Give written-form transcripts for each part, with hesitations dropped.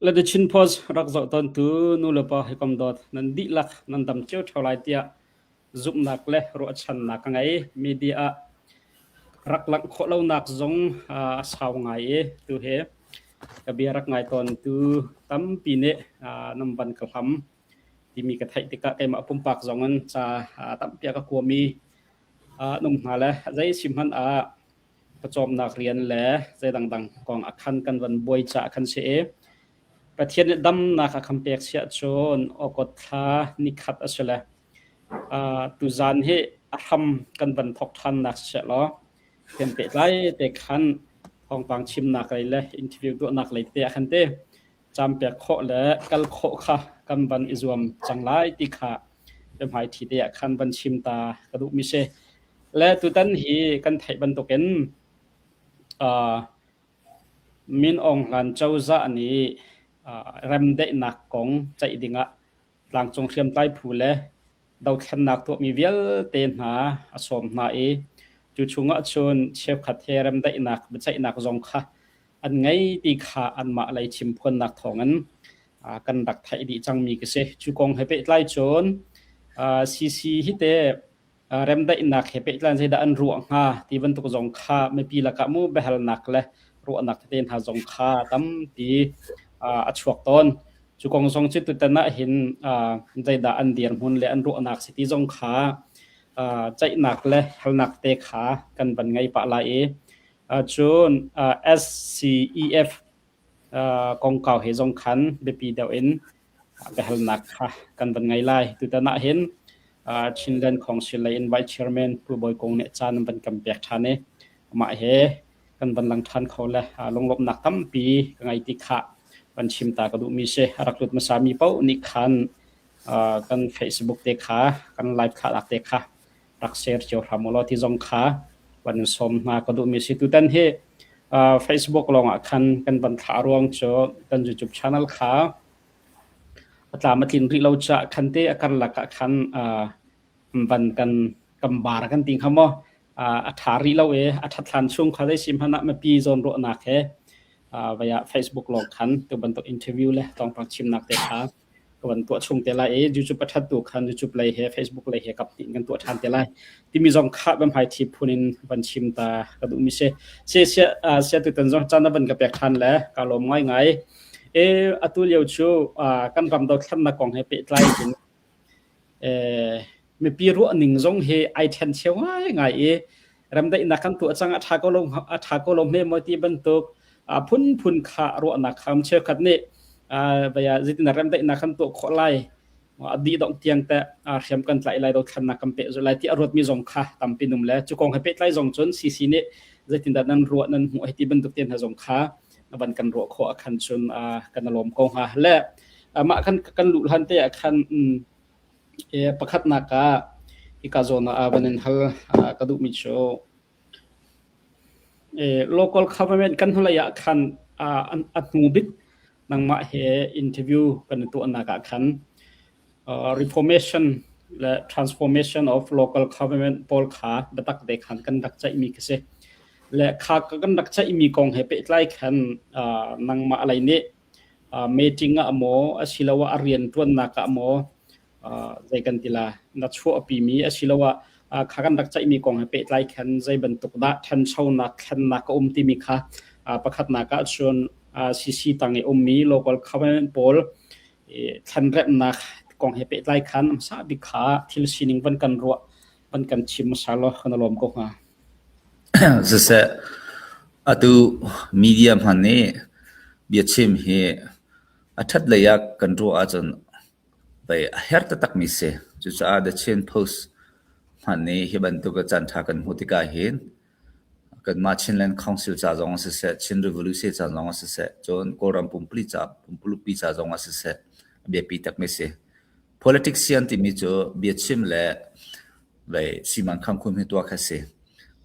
Le The Chin Post rak zoh tawntu nulepa hawikom dawt nan dihlak nan dam cio ṭheo lai tiah zumhnak le ruahchannak ka ngei. Media ah rak langh khawh lonak zong a sau ngai i tuhi ka bia rak ngai tawntu tampi nih nan van ka hlam timi ka theih tikah keimah pumpak zong in ca tampi a ka kuami an um hna le zei si hmanh ah pawcawmnak rian le zei dangdang kong ah khan kan van buai caah khan si i Pathian nih damnak a kan pek siah cun awkawt thla nikhat a si le tuzan hi a hram kan van thawk ṭhannak siseh law kan pehtlai te khan thawngpang chimnak lei le interview tuahnak lei te ah khan te cam pek khawh le kal khawh kha kan van i zuam cang lai ti kha biahmaiṭhi te ah khan van chim ta ka duhmi si. Le tutan hi kan theih bantukin Min Aung Hlaing cozah nih remdaihnak kong ceih dingah tlangcung hriamtlai phu le dothlennak tuahmi vialte hna a sawm hna i cu chungah cun cheukhat he remdaihnak biaceihnak zong kha an ngei ti kha anmah lei chimphuannak thawngin kan rak theih dih cangmi ka si. Cu kong he pehtlai cun CC hi te remdaihnak he pehtlai zeidah an ruah hnga ti bantuk zong kha mipi lakah mu biahalnak le ruahnak tete hna zong kha tampi a chuak tawn. Cu kong zong cu tutan ah hin zeidah an dirhmun le an ruahnak si ti zong kha ceihnak le halnak te kha kan van ngei pah lai i cun SCEF kongkau he zong khan biapi deuh in biahalnak kha kan van ngei lai. Tutan ah hin Chinland Council lei in Vice Chairman Pu Bawi Kung nih caan an van kan pek ṭhan i amah he kan van lang ṭhan kho le lunglawmhnak tampi ka ngei ti kha van chim ta ka duhmi si. A rak lut hmasami paoh nih khan kan Facebook te kha kan live thlahnak te kha rak share cio hram ulaw ti zong kha van in sawm hna ka duhmi si. Tutan hi Facebook lawngah khan kan van thlah ruang cu kan YouTube channel kha a tlam a tlin rih lo caah khan te a karlak ah khan van kan kan bar kan ti hnga maw a ṭha rih lo i a ṭhat hlan chung kha zei si hmanh ah mipi zawnruahnak he vai ah Facebook lawng khan tu bantuk interview le thawngpang chimnak te kha ka van tuah chung te lai i YouTube a ṭhat tu khan YouTube lei he Facebook lei he kap hnih kan tuah ṭhan te lai timi zong kha biahmaiṭhi phun in van chim ta ka duhmi si. Si sia sia tutan zong caan na van ka pek ṭhan le ka lawm ngaingai. E atu lio cu kan ram dothlennak kong he pehtlai in mipi ruahning zong hi ai ṭhen cheu ngaingai i remdaihnak kan tuah cang a ṭha ko lo a ṭha ko lo hme maw ti bantuk phunphun kha ruahnak kha cheukhat nih vaya zeitin remdaihnak kan tuah khawh lai a dih dongh tiang te hriam kan tlaih lai dothlannak kan peh lai ti a ruatmi zong kha tampi num le cu kong he pehtlai zong cun CC nih zeitindah nan ruah nan hmuh hei ti bantuk te hna zong kha van kan ruah khawh khan cun kan lawm ko hnga le mah kan kan luh hlan te ah khan pakhatnak ah hika zawn ah van in hal ka duhmi cu local government kan hnulei ah khan a hnu bik nangmah he interview kan i tuahnak ah khan reformation le transformation of local government pawl kha biatak te khan kan rak ceihmi khi si. Le kha kan rak ceihmi kong he pehtlai khan nangmah lei nih meeting ah maw asiloah a rianṭuannak ah maw zei kan ti la na chuahpimi asiloah kha kan rak ceihmi kong he pehtlai khan zei bantuk dah ṭhanchonak thlennak a um timi kha pakhatnak ah cun CC tang i ummi local government pawl thlenremhnak kong he pehtlai khan hmasa bik kha thil sining van kan ruah van kan chim hmasa law kan lawm ko hnga. Siseh, atu media hman nih biachim hi a ṭhat lei ah kan ruah ahcun pei a herh taktakmi si. Cucaah The Chin Post hmanh nih hi bantuk caanṭha kan hmuh tikah hin kanmah Chinland Council ca zong ah siseh, Chin Revolution ca zong ah siseh, cun Kawlram pumpuluk ca pumpulukpi ca zong ah siseh, a biapi takmi si. Politician timi cu biachim le vei simankham khum hi tuah kha si.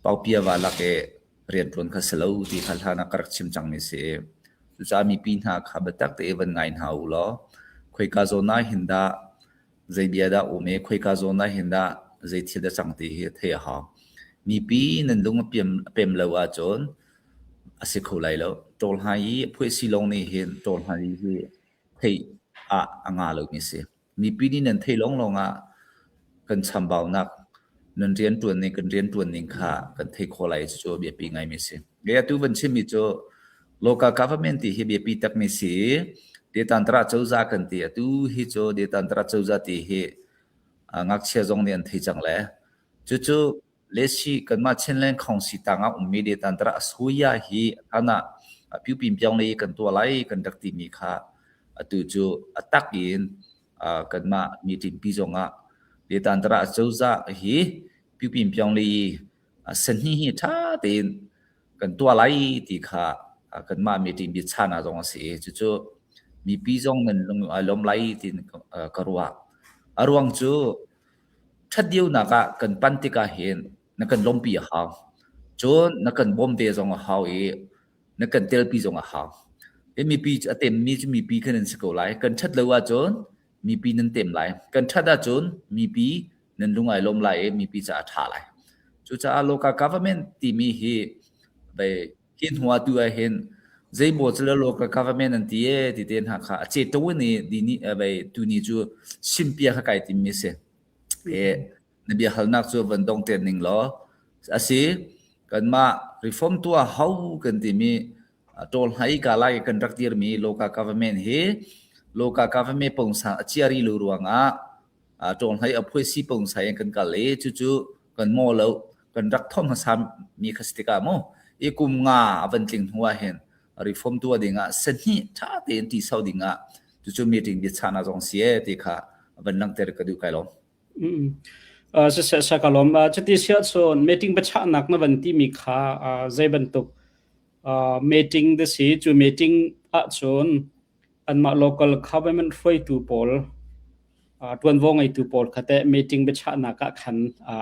Paupia va lak i rianṭuan kha si lo ti kha hlan ah ka rak chim cangmi si i cucaah mipi hna kha biatak tein van ngai hna u law khoika zawn ah hin dah zei bia dah um i khoika zawn ah hin dah zei thil dah cang ti hi theih a hau. Mipi nan lung a pem lo ahcun. a si kho lai lo. Ṭawl hna i phuaisi lawng nih hin ṭawl hna hi theih ah a nga lomi a si. Mipi nih nan theih lawnglawng ah kan chambaunak nan rianṭuan ning kan rianṭuan ning kha kan theih khawh lai i cucu a biapi ngaimi a si. Atu van chimmi cu local government ti hi biapi takmi si i Detantara cozah kan ti. Atu hi cu Detantara cozah ti hi ngakchia zong nih an thei cang le cucu Lesi kanmah Chinland Council tangah ummi Detantara Asuya hi hlan ah Pyupinpyong lei kan tuah lai kan rak timi kha atu cu a tak in kanmah meeting pi zongah Detantara cozah hi Pyupinpyong lei sahni hi ṭha tein kan tuah lai ti kha kanmah meeting biachahnak zong a si i cucu mipi zong nan lung ai lawm lai tiin ka ruah. A ruang cu ṭhat deuhnak ah kan pan tikah hin na kan lawmpi a hau. Cun na kan bawm ve zong a hau i na kan telpi zong a hau. Hi mipi a temmi cu mipi khan an si ko lai. Kan ṭhat lo ahcun mipi nan tem lai. Kan ṭhat ahcun mipi nan lung ai lawm lai i mipi caah a ṭha lai. Cucaah local government timi hi hi hnu ah tu ah hin zeimaw cu le local government an ti e ti te hna kha a ce to in i ni vei tuni cu simpia kha kai timmi si. E na bia halnak cu van dong te ning law asi kanmah reform tuah hau kan timi ṭawl hlai ka lai kan rak dirmi local government hi local government pongsa a chiari lu ruangah ṭawl hlai a phuai si pongsa in kan kal i cucu kan maw lo kan rak thom hmasa mi kha si tikah mu i kum nga a van tling hnu ah hin reform tuah dingah sahnih ṭha tein ti sau dingah cucu meeting biachahnak zong si e ti kha van langhter ka duh kai lawm. Siseh sa ka lawm. Cuti siah cun meeting biachahnak na van timi kha zei bantuk meeting da si cu meeting ahcun anmah local government hruaitu pawl ṭuanvo ngeitu pawl kha teh meeting biachahnak ah khan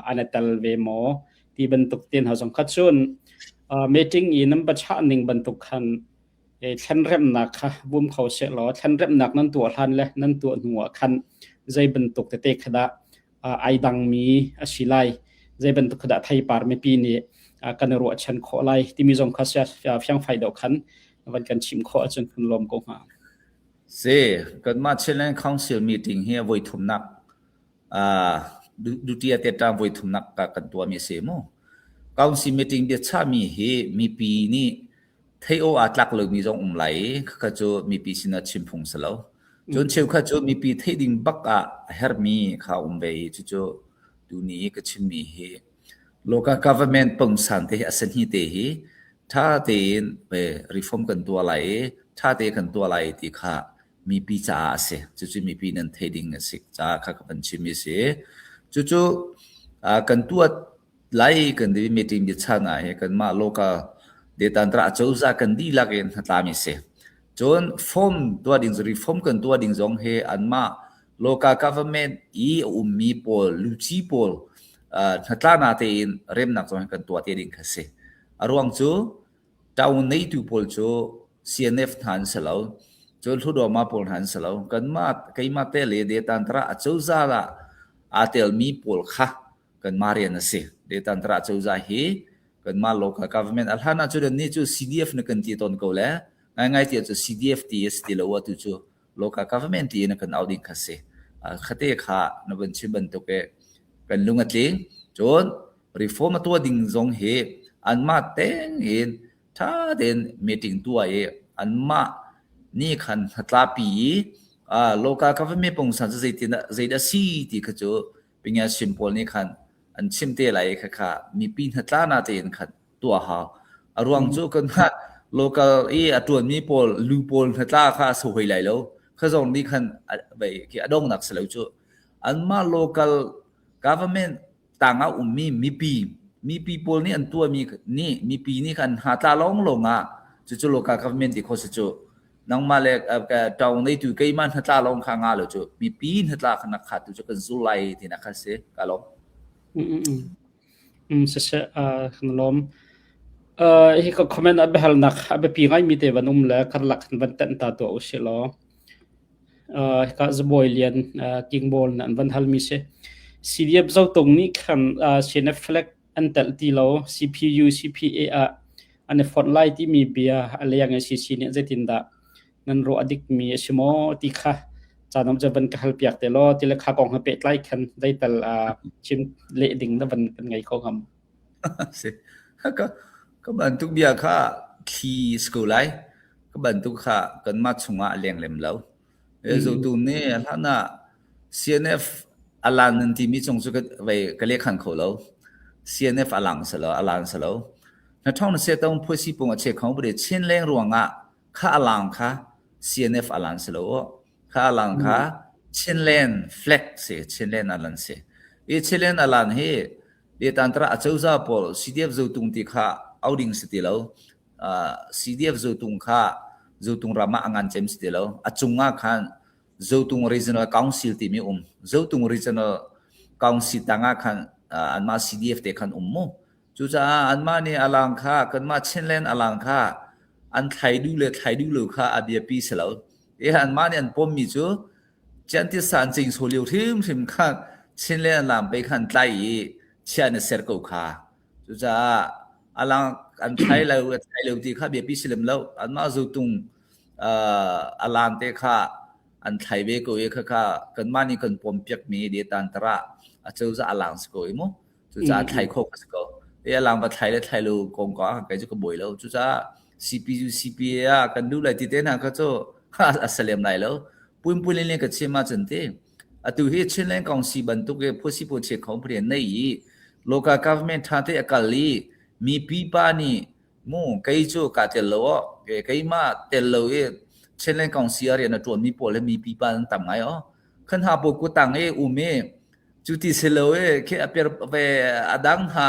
an i tel ve maw ti bantuk te hna zong kha cun meeting i nan biachah ning bantuk khan thlenremhnak kha bum kho sehlaw thlenremhnak nan tuah hlan le nan tuah hnu ah khan zei bantuk tete kha dah ai dangmi a si lai zei bantuk kha dah theipar mipi nih kan i ruahchan khawh lai timi zong kha fiangfai deuh khan van kan chim khawh ahcun kan lawm ko hnga. Si, kanmah Chinland Council meeting hi voi thumnak duty a te voi thumnak ka kan tuahmi a si mu. Council meeting biachahmi hi mipi nih theih awk aa tlak lomi zong um lai i khakha cu mipi sinah chim phung si lo. Cun cheukhat cu mipi theih ding bak ah a herhmi kha um ve i cucu tuni i ka chimmi hi local government pungsan te hi a sahni te hi ṭha tein reform kan tuah lai i ṭha te kan tuah lai ti kha mipi caah a si. Cucu mipi nan theih ding a si caah kha ka van chim i si. Cucu kan tuah lai kan ti meeting biachan ah hi kanmah local detantra acozah kan dihlak in hnatlami si. Cun form tuah ding reform kan tuah ding zong hi anmah local government i a ummi pawl luci pawl hnatlana tein remnak zong hi kan tuah te ding kha si. A ruang cu town neitu pawl cu CNF hna an si lo. Cun Hludawma pawl hna an si lo. Kanmah keimah te le detantra acozah ah aa telmi pawl kha kanmah rian a si. Detantra cozah hi kanmah local government a hlan ahcun nih cu CDF na kan ti tawn ko le ngaingai ti cu CDF ti a si ti lo atu cu local government ti in kan au ding kha si. Khate kha na van chim bantuk e kan lung a tling. Cun reform a tuah ding zong hi anmah teng in ṭha tein meeting tuah i anmah nih khan hnatlapi i local government pungsan cu zeitin zeidah si ti kha cu Pingasim pawl nih khan an chim te lai i khakha mipi hnatlana tein khan tuah hau. A ruang cu kan local i a ṭuanmi pawl lu pawl hnatla kha a so hoi lai lo. Kha zong nih khan khi a dongnak si lo cu. Anmah local government tangah ummi mipi mipi pawl nih an tuahmi nih mipi nih khan hnatla lawnglawng ah cucu local government ti kho si cu. Nangmah le ṭawng neitu keimah hnatla lawng kha nga lo cu mipi hnatla kha na kha tu cu kan zul lai ti na kha si ka lawm. Siseh kan lawm. Hi ka comment a biahalnak a biapi ngaimi te van um le karlak kan van tenh ta tuah usih law. Hika Zabawi Lian King Ball na an van halmi si. CDF Zotung nih khan CNF flag an telh ti lo CPU CPA ah. an i fonh lai timi bia a leng i CC nih zeitindah nan ruah a dikmi a si maw ti kha caan um cu van ka hal piak te law ti le kha kong he pehtlai khan zeital chim leh ding na van kan ngei kho ngam. Si. Ka ka bantuk bia kha thli si ko lai. Ka bantuk kha kanmah chungah a leng lem lo. Zotu nih hlan ah CNF alan nan timi cung cu ka ka lehkhan kho lo. CNF alang si lo, alan si lo. Na thong na se tong phuasi pung a che khong bu Chin leng ruangah kha alang kha CNF alan si lo. Kha alang kha Chinland flag si, Chinland alan si. I Chinland alan hi Tantra acozah pawl CDF zotung ti kha au ding si ti lo. CDF Zotung kha Zotung ram ah a ngan cem si ti lo. A cung ah khan Zotung Regional Council timi um. Zotung Regional Council tang ah khan anmah CDF te khan um mu. Cucaah anmah nih alang kha kanmah Chinland alang kha an thlai duh le thlai duh lo kha a biapi si lo. E anmah nih an pommi cu Ciantisa an cing so lio hrimhrim khan Chinland an lam pe khan tlai i chia na ser ko kha. Cucaah alang an thlai lo a thlai lo ti kha biapi si lem lo. Anmah zotung alan te kha an thlai ve ko i khakha kanmah nih kan pom piakmi detan tara a cozah alang si ko i mu. Cucaah thlai khawh ka si ko. E alang va thlai le thlai lo kong ka kai cu ka buai lo. Cucaah CPU CPA ah kan duh lai ti te hna kha cu a salem lai lo. Puinpui le ka chim ahcun ti Atu hi Chinland Council bantuk i phuasipu che kho rian nei i local government ṭha te a kal i mipi pa nih mu kei cu kaa tel lo aw keimah tel lo i Chinland Council ah rian a ṭuanmi pawl hi mipi pa an tam ngai aw. Khan ha pawl kutang i um i cu ti si lo i khi a per ve a dang ha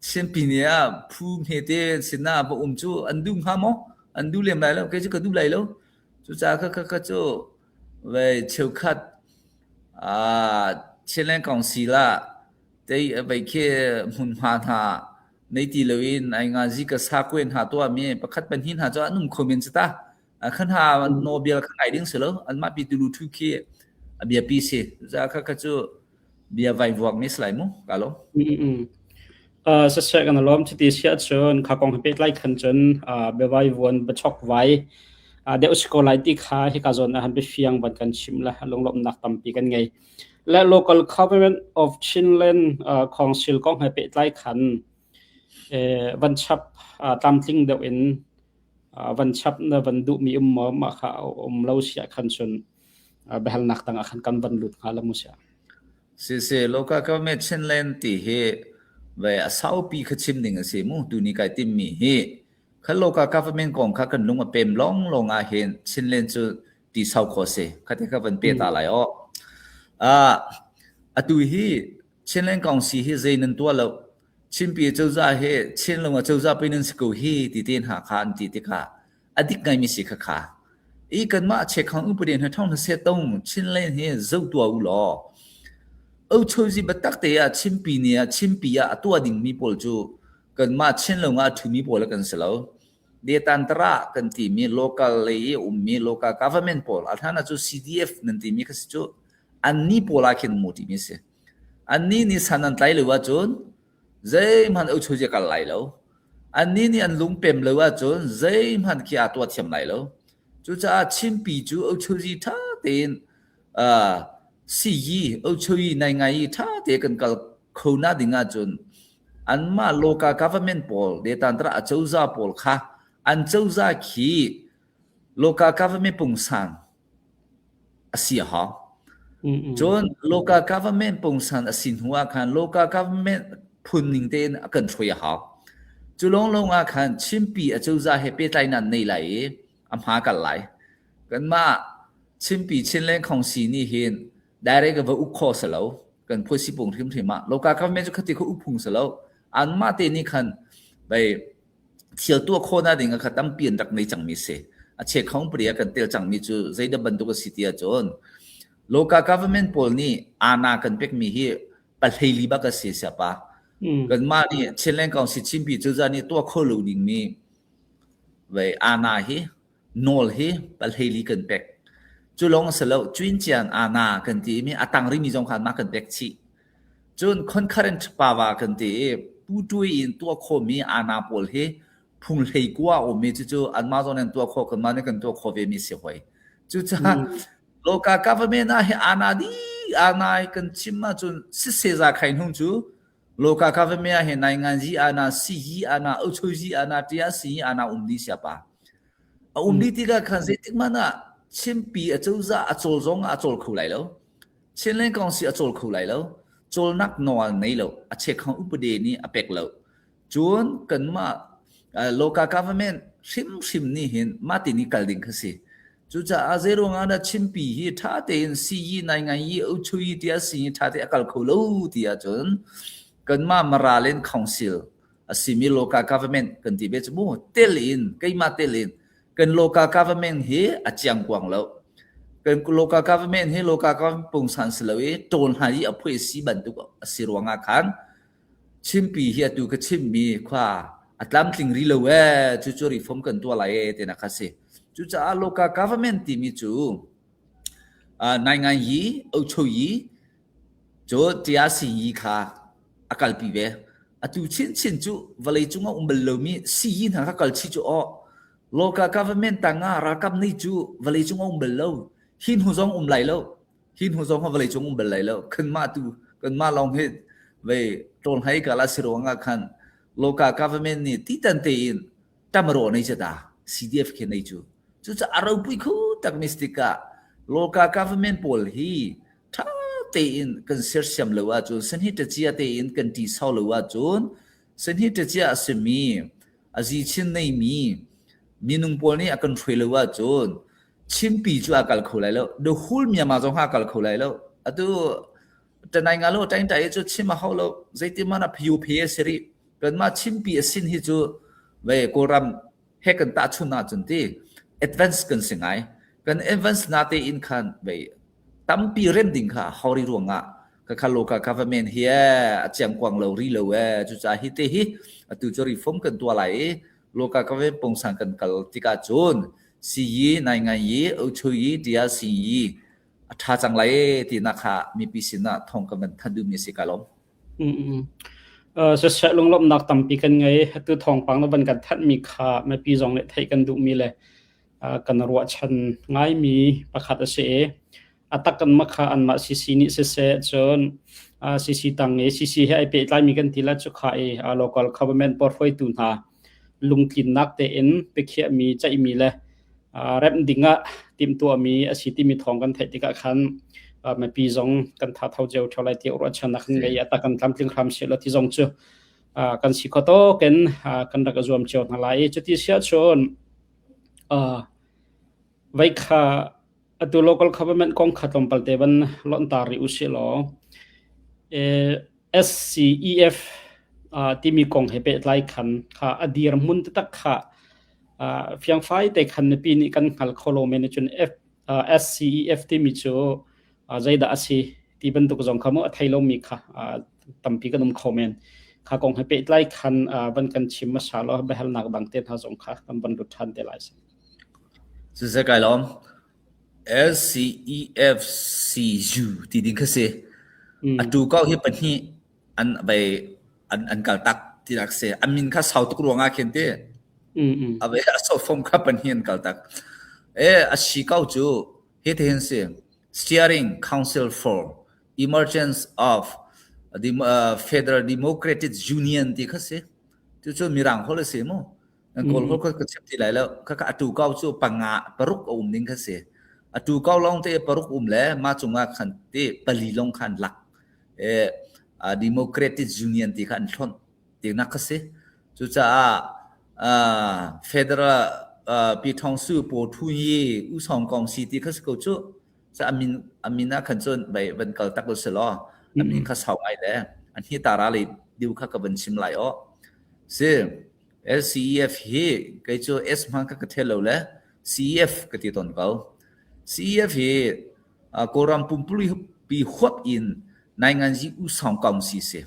Chinpi nih ah phu hmete sinah va um cu an duh hnga maw? An duh lem lai lo. Kei cu ka duh lai lo. Cucaah kha kha kha cu Vei cheukhat Chinland Council ah tei vei khi hmunhma hna nei ti loin ai ngazi ka sakwe hna tuahmi pakhat pahnih hna cu an um kho men cu ta. Khan ha nawbial kha ngai ding si lo. Anmah pi tulu thu khi a biapi si. Cucaah kha kha cu bia vai vuak mi si lai mu ka lo. Siseh kan lawm cuti si ahcun kha kong he pehtlai khan cun biavai vuan biachok vai deuh si ko lai ti kha hika zawn ah han biafiang van kan chim le lunglawmhnak tampi kan ngei. Le local government of Chinland Council kong he pehtlai khan van chap tlamtling deuh in van chap na van duhmi um maw mah kha um lo siah khan cun biahalnak tang ah khan kan van lut hnga la mu sia. Siseh local government Chinland ti hi ve a saupi kha chim ding a si mu tuni kai timmi hi kha local government kong kha kan lung a pem long long ah hin Chinland cu ti sau kho si khate kha van pe ta lai o ah atu hi Chinland Council hi zei nan tua lo Chinpi cozah hi Chinlung a cozah pe nan si ko hi ti te hna kha an ti tikah a dik ngaimi si kha kha. I kanmah chekhang upadi hna thong hna se tong Chinland hi zoh tua u law Ochozi biatak te ah Chinpi ni ah Chinpi ah a tuah dingmi pawl cu kanmah Chinlung ah a ṭhumi pawl kan si lo. Detantara kan timi local lei i ummi local government pawl a hlan ah cu CDF nan timi kha si cu anni pawl ah khin mu timi si. Anni nih san an tlai lo ahcun zeihmanh ochozi a kal lai lo. Annih nih an lungpem lo ahcun zeihmanh khi aa tuah thiam lai lo. Cucaah Chinpi cu ochozi ṭha tein uh, siyi ochoyi nai ngai ṭha te kan kal kho na ding ahcun anmah local government pawl detantra acozah pawl kha an cozah khi local government pungsan a si a hau. Cun local government pungsan a si hnu ah khan local government phun ning tein a kan hruai a hau. Cu lawnglawng ah khan Chinpi acozah he pehtlainak an nei lai i a hma kal lai. Kanmah Chinpi Chinland Council nih hin direct va uk khawh si lo. Kan phuasi pung hrimhrim ah local government cu khati kha uk phung si lo. Anmah te nih khan bei thil tuah khawhnak ding ah kha tampi an rak nei cangmi si. A chekhong pari ah kan tel cangmi cu zeidah bantuk a si ti ahcun local government pawl nih ana kan pekmi hi pahleili bak a si siapa. Kanmah nih Chinland Council Chinpi cozah nih tuah kho lo dingmi vei ana hi nawl hi pahleili kan pek. Cu lawng a si lo, cuincian ana kan ti mi a tang rimi zong kha anmah kan pek chih. Cun concurrent power kan ti i puṭui in tuah khawhmi ana pawl hi Phung hlei kua a ummi cucu anmah zawn in tuah khawh kanmah nih kan tuah khawh ve mi si hoi. Cucaah local government ah hi ana di ana kan chim ahcun siseza khai hnung cu local government ah hi nainganzi ana siyi ana uchuzi ana tia si ana um di siapa. A um di tikah khan zeitik hmanh ah Chinpi a cozah a cawl zong ah a cawl kho lai lo. Chinland Council a cawl kho lai lo. Cawlnak nawl nei lo. A chekhang upade nih a pek lo. Cun kanmah local government hrimhrim nih hin mah ti nih kal ding kha si. Cucaah zeiruang ah dah Chinpi hi ṭha tein siyi nainganyi uchuyi tiah siyi ṭha tein a kal kho lo ti ahcun kanmah Mara Land Council a simi local government kan ti ve cu mu tel in keimah tel in kan local government hi a ciangkuang lo. Kan local government hi local government pungsan si lo i ṭawl hna i a phui si bantuk a si ruangah khan Chinpi hi atu ka chimmi khua a tlamtling rih lo ee, cucu reform kan tuah lai ee tinak kha si. Cucaah local government timi cu uh, nainganyi, ochoyi, cu tiasiyi kha a kalpi ve. Atu chinchin cu vawleicung ah um bal lomi siyi hna kha kal chih cu aw local government tangah ralkap nei cu vawleicung ah um bal lo. Hi hnu zong um lai lo. Hi hnu zong kha vawleicung um bal lai lo. Kanmah tu kanmah lawng hi vei ṭawl hai kala si ruangah khan local government nih titan tein tamro nei che ta CDF khi nei cu. Cucaah a ropui khu tak mistik ah local government pawl hi ṭha tein kan sersiam lo ahcun sanhi ṭacia tein kan ṭi sau lo ahcun sanhi ṭacia a simi a zi chin neimi minung pawl nih a kan hruai lo ahcun Chinpi cu a kal kho lai lo. The whole Myanmar zong a kal kho lai lo. Atu tanai nga lo tain tai cu chim a hau lo. Zeitin man a phiu phe a si rih. Kanmah Chinpi a sin hi cu ve Kawlram he kan tahchun ahcun ti advance kan si ngai. Kan advance na te in khan ve tampi rem ding kha hori ruangah ka kha local government hi a chiangkuang lo ri lo e cucaah hi te hi atu cu reform kan tuah lai i local government pungsan kan kal tikah cun siyi nainganyi uchuyi tia siyi a ṭha cang lai e tinak kha mipi sinah thawng kan van thanh duhmi si ka lawm. Siseh lunglawmhnak tampi kan ngei. Atu thawngpang na van kan thanhmi kha mipi zong nih theih kan duhmi le kan ruahchan ngaimi pakhat a si i a tak kan mah kha anmah CC nih siseh cun CC tang i CC he ai pehtlaimi kan ti la cu kha i local government board hruaitu hna lungtlinnak tein biakhiahmi ceihmi le remh ding ah timhtuahmi a si timi thawng kan theih tikah khan mipi zong kan tha tho cio ṭheo lai tiah ruahchannak kan ngei a tak kan tlamtling hram seh law ti zong cu kan si kho tawk in kan rak zuam cio hna lai i cuti siah cun vai kha atu local government kong kha tlawmpal te van lontar rih usih law SCEF timi kong he pehtlai khan kha a dirhmun taktak kha fiangfai te khan mipi nih kan hngal kho lo men cun F, SCEF timi cu zeidah a si ti bantuk zong kha mu a thei lomi kha tampi kan um kho men kha kong he pehtlai khan van kan chim hmasa law biahalnak dang te hna zong kha kan van lut ṭhan te lai. Siseh kai lawm. LCEFCU ti ding kha si. Atu ko hi pahnih an vai an an kal tak ti dak si. An min kha sau tuk ruangah khin ti. A vai a so fom kha pahnih an kal tak. E a si ko cu hi te hin si. Steering Council for Emergence of the uh, Federal Democratic Union ti kha si. Cucu mirang holh a si mu. Nan Kawl holh kha ka chim ti lai lo. Khakha atu kau cu panga paruk a um ding kha si. Atu kau lawng te paruk um le mah cungah khan te pali lawng khan lak. E, Democratic Union ti kha an hlonh tinak kha si. Cucaah uh, Federal uh, Pi Thong Su Po Thu Yi U Song Kong si ti kha si ko cu. Sa amin amin ah khan cun bai van kal tak u si law amin kha sau ngai le an hi tara le diu kha ka van chim lai o. Si LCEF hi kei cu S hmang kha ka thel lo le CEF ka ti tawn ko. CEF hi Kawlram pumpuluk pi huap in nainganzi usawng kong si si.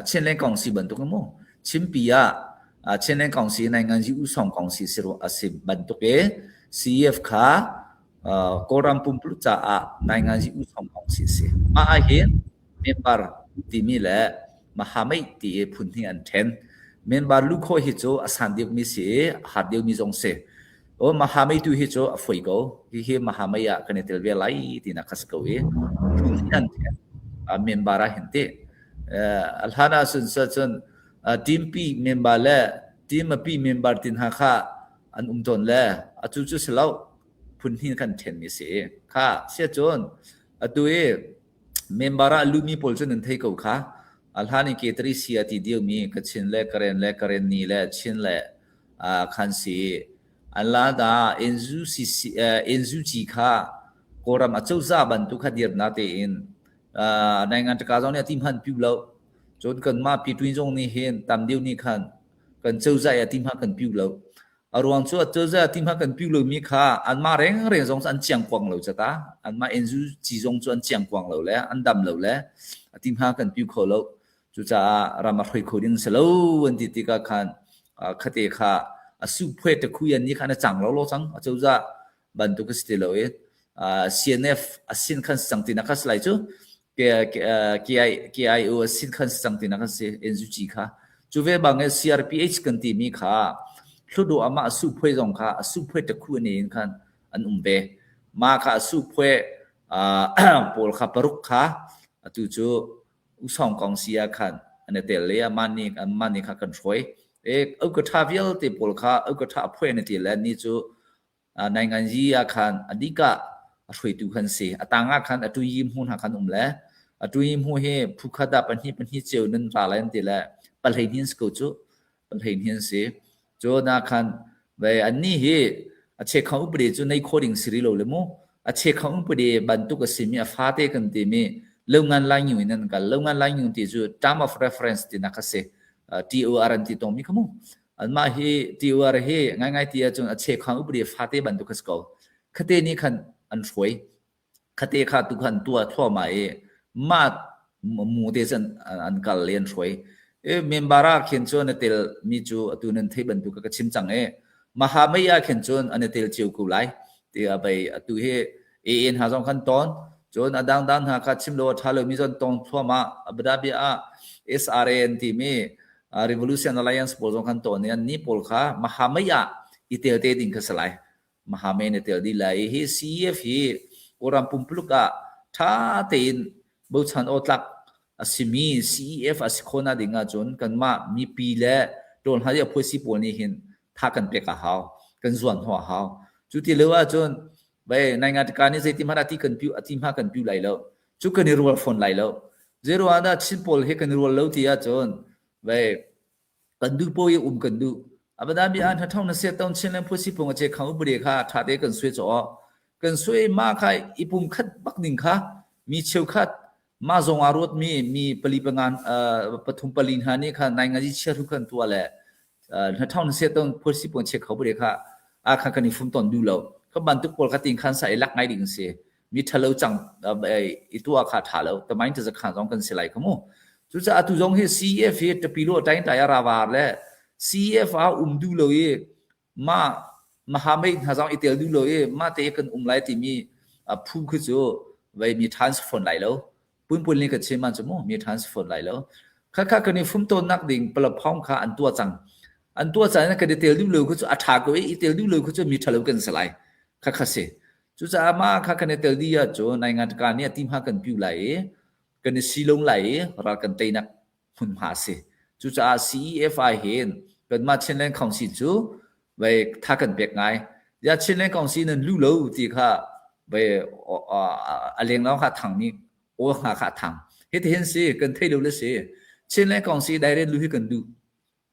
Chinland kong si bantuk mu. Chinpi ah Chinland kong si nainganzi usawng kong si si a si bantuk i CEF kha Kawlram pumpuluk caah nainganzi usawng kong si si. Mah ah hin member timi le mahamei ti i phun hnih an ṭhen. Member lu khawh hi cu a san deuhmi si i a har deuhmi zong si. O Mahamei tu hi cu a foi ko. Hihi Mahamei ah kan i tel ve lai tinak kha si ko i an member ah hin ti. A hlan ah cun cun team P member le team P member tin hna kha an um tawn le atu cu si lo phun hnih kan ṭhenmi si. Kha sia cun atu i Member ah lumi pawl cu nan thei ko kha. A hlan i Ketari si a ti diomi Kachin le Karen le Karenni le Chin le khan si. An la dah NZUC kha Kawlram acozah bantuk kha dirnak tein naingan ṭaka zong nih a ti hmanh piu lo. Cun kanmah Pitwin zong nih hin tam deuh nih khan kan cozah i a ti hmanh kan piu lo. A ruang cu acozah ti hmanh kan piu lomi kha anmah rengreng zong cu an ciangkuang lo ca ta. Anmah NUG zong cu an ciangkuang lo le an dam lo le a ti hmanh kan piu kho lo. Cucaah ram a hroi kho ding si lo an ti tikah khan khate kha a suphuai takhui an nih khan a cang lo lo cang. Acozah bantuk a si ti lo i CNF a sin khan si cang tinak kha si lai cu. KIO a sin khan si cang tinak kha si NUG kha. Cu ve bang in CRPH kan timi kha hludu amah a suphuai zong kha a suphuai takhu an in khan an um ve. Mah kha a suphuai pawl kha paruk kha atu cu usong kong si ah khan an i tel i amah nih amah nih kha kan hruai. E au ka tha vialte pawl kha au ka tha a phuai an i tel le ni cu Nainganzi ah khan a dikah a hruaitu khan si. A tang ah khan a tuyi hmu hna khan um le a tuyi hmu hi phukhat ah pahnih pahnih ceu nan ra lai an ti le pahlei hnin si ko cu pahlei hnin si. Cun ah khan ve annih hi a chekhang upadi cu nei kho ding si rih lo le mu. A chekhang upadi bantuk a simi a fate kan timi Longan Lai Ngu in an kal. Longan Lai Ngu ti cu term of reference tinak kha si. TOR an ti tawngmi kha mu. Anmah hi TOR hi ngaingai ti ahcun a chekhang upadi fate bantuk a si ko. Khate nih khan an hruai. Khate kha tu khan tuah thluahmah i mah mu te cun an kal i an hruai. I member ah khin cun a tel mi cu atu nan thei bantuk ka chim cang i Mahamei ah khin cun an i tel cio ko lai. Tiah bei atu hi AA hna zong khan tawn. Cun a dangdang hna kha chim lo a ṭha lomi zong tong thluahmah. Abu Dhabi ah SRA an timi Revolution Alliance pawl zong khan tawn i annih pawl kha Mahamei ah i tel te ding kha si lai. Mahamei in i tel dih lai i hi CEF hi Kawlram pumpuluk ah ṭha tein bochan awtlak a simi CEF a si khawhnak ding ahcun kanmah mipi le ṭawl hna i a phuaisi pawl nih hin tha kan pek a hau. Kan zuan hnawh a hau. Cu ti lo ahcun Bai naingatika nih zeiti hmanh ati kan piu ati hma kan piu lai lo. Cu kan i rual fawn lai lo. Zeiruang ah dah Chin pawl hi kan i rual lo ti ahcun bai kan duh po i um kan duh. Abadami ah hna thong na sia ton Chin le phusi pung a che khang upade kha tha te kan sui chaw. Kan sui ma kha i pum khat bak ning kha mi cheukhat ma zong a ruat mi mi pali pangan pathum pali hna nih kha nai ngaji chia ru kan tua le hna thong na sia ton phusi pung che kho bude kha a kha kan i fum ton du lo. Kha bantuk pawl kha tin khan sa i lak ngai ding si. Mi ṭhalo cang i tuah kha ṭha lo tamain ta zakhan zong kan si lai kha mu cucaah atu zong hi CEF hi tapi lo tain tai ravar le CEF ah um du lo i ma mahamei hna zong i tel du lo i ma te kan um lai timi phu khi cu vei mi ṭhan si fawn lai lo punpun li ka chim an cu mu mi ṭhan si fawn lai lo kha kha kan i fum tawn nak ding palapong kha an tua cang an tua cang kan i tel du lo khu cu a ṭha ko i i tel du lo khu cu mi ṭhalo kan si lai kha kha si Cucaah mah kha kan i tel dih ahcun naingan nih a ti hma kan piu lai i kan i silong lai i ral kan teinak hmunhma a si. Cucaah CEF ah hin kanmah Chinland Council cu vei tha kan pek ngai. Ya Chinland Council nan lu lo ti kha vei a leng kha thang nih aw hnga kha thang. Hiti hin si kan thei lo le si. Chinland Council direct lu hi kan duh.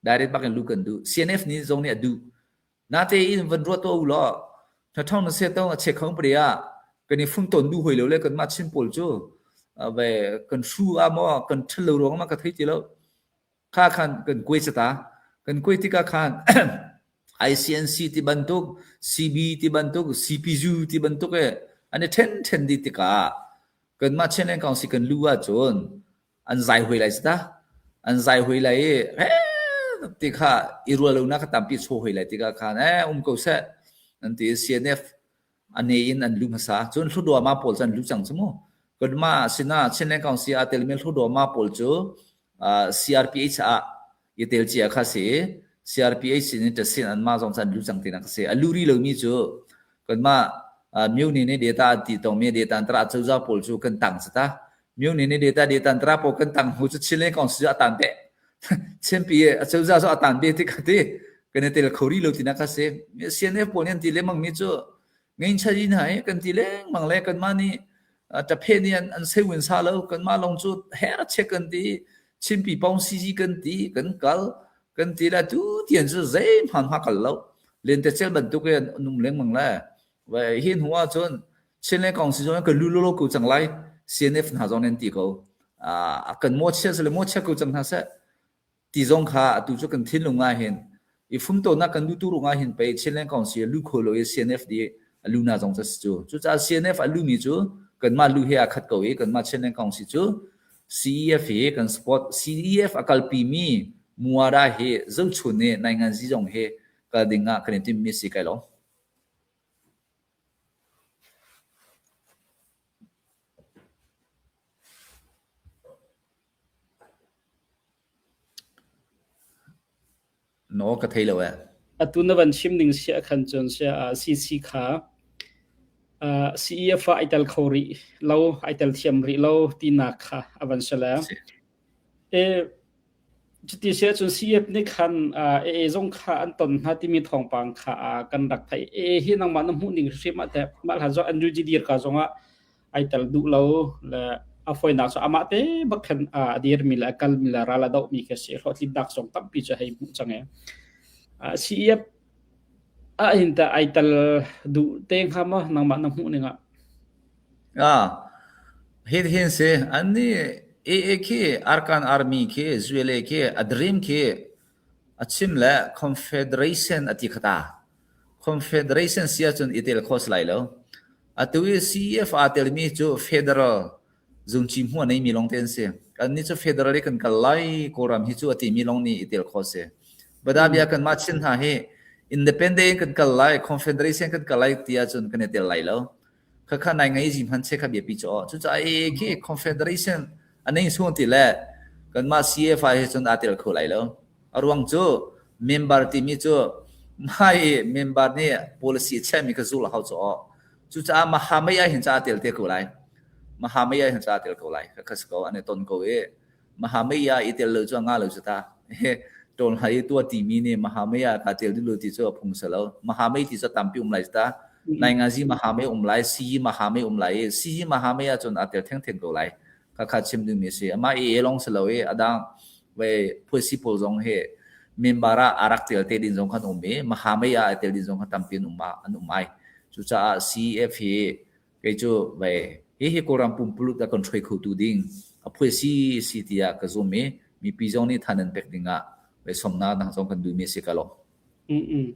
Direct bak in lu kan duh. CNF nih zong nih a duh. Natein van ruat tuah u law hnathong na se tong a che khong pari ah kan i fum ton du hoi lo le kan mah Chin pawl cu ve kan hru a maw kan ṭhal lo ruang ma ka thei ti lo kha khan kan kuai chata kan kuai tikah khan ICNC ti bantuk CB ti bantuk CPU ti bantuk e an i ṭhen ṭhen dih tikah kanmah Chinland Council kan lu ahcun an zai hoi lai ta an zai hoi lai i he ti kha i rual lo nak tampi chaw hoi lai tikah khan eh um ko seh an ti CNF ane in an lu hmasa cun hludua ma pawl cu an lu cang cu mu kanmah sinah Chinland Council ah telmi hludua ma pawl cu CRPH ah. I tel cia kha si i CRPH sin in ṭasin anmah zong cu an lu cang tinak a si. A lu rih lomi cu kanmah myone nih data an ti tongmi data antara cozah pawl cu kan tang sata. Myone nih data data antara pawl kan tang hnu cu Chinland Council cu a tan beh. Chinpi a cozah cu a tan beh ti kha ti kan i tel kho rih lo tinak a si. CNF pawl nih an ti lengmang mi cu Ngeinchai hna hi kan ti lengmang le kanmah nih ṭaphe nih an, an seu in sa lo kanmah lawng cu her a chek kan ti Chinpi pawng sisi kan ti kan kal kan ti le tu tian cu zeihmanh hma kal lo lentecel bantuk in an um lengmang le hi hnu ah cun Chinland Council zong kan lu lo ko cang lai CNF hna zong nan ti ko kan mawchia sile mawchia ko cang hna seh ti zong kha atu cu kan thinlung ah hin i fumtonak kan duhtu ruangah hin pei Chinland Council lu kho lo i CNF di a lu na zong cu si cu. Cucaah CNF a lumi cu kanmah lu he aa khat ko i kanmah Chinland Council cu CEF hi kan support CEF a kalpi mi muara hi zohchun nih nainganzi zong hi kal ding ah kan i timmi si kai lo. Naw ka thei lo ee. Atu na van chim ning sia khan cun sia CC kha CEF ah ai tel kho rih lo, ai tel thiam rih lo tinak kha a van si le. E cuti sia cun CEF nih khan AA zong kha an ton hna timi thawngpang kha kan rak theih. AA hi nangmah na hmuh ning hrim ah teh mah hlan zong NUG dir ka zong ah ai tel duh lo le a fawinak cu amah te bak khan a dirmi le a kalmi le ral a dohmi khi a si. Hlawhtlinnak zong tampi cu hei hmuh cang e. CEF ah hin tah ai tel duh te hnga maw nangmah na hmuh ning ah? Ah, hin hin si an nih AA khi Arkan Army khi Zuele khi a dream khi a chim le Confederation a ti khata. Confederation si ahcun i tel kho si lai lo. Atu i CEF aa telmi cu federal zungci hmuh a neimi lawngte an si. Kannih cu federal i kan kal lai Kawlram hi cu a timi lawng nih i tel kho si. Badabia kanmah Chin hna hi independent in kan kal lai, confederation kan kal lai ti ahcun kan i tel lai lo. Khakha nai ngei zi hman che kha biapi cu aw. Cucaah AA khi confederation a nei sung ti le kanmah CFI he cun aa tel kho lai lo. A ruang cu member timi cu mah i member nih policy a chiahmi kha zul a hau caw. Cucaah Mahamei ah hin ca a tel te ko lai. Mahamei ah hin ca a tel ko lai. Kha si ko an i ton ko i Mahamei ah i tel lo cu a nga lo cu ta. Ṭawl hai i tua timi nih Mahamei ah kaa tel duh lo ti cu a phung si lo. Mahamei ti cu tampi um lai cu ta. Naingazi Mahamei um lai, Siyi Mahamei um lai i Siyi Mahamei ah cun aa tel thengtheng ko lai. Khakha chim dingmi a si. Amah i lawng si lo i a dang ve phuaisi pawl zong hi member ah aa rak tel te ding zong khan um i Mahamei ah aa tel ding zong khan tampi an um an um ai. Cucaah CEF hi kei cu ve hihi Kawlram pumpuluk a kan hruai khotu ding a phuaisi si tiah ka zum i mipi zong nih than an pek ding ah ve somnak dang zong kan duhmi a si ka lawm. Mm-mm.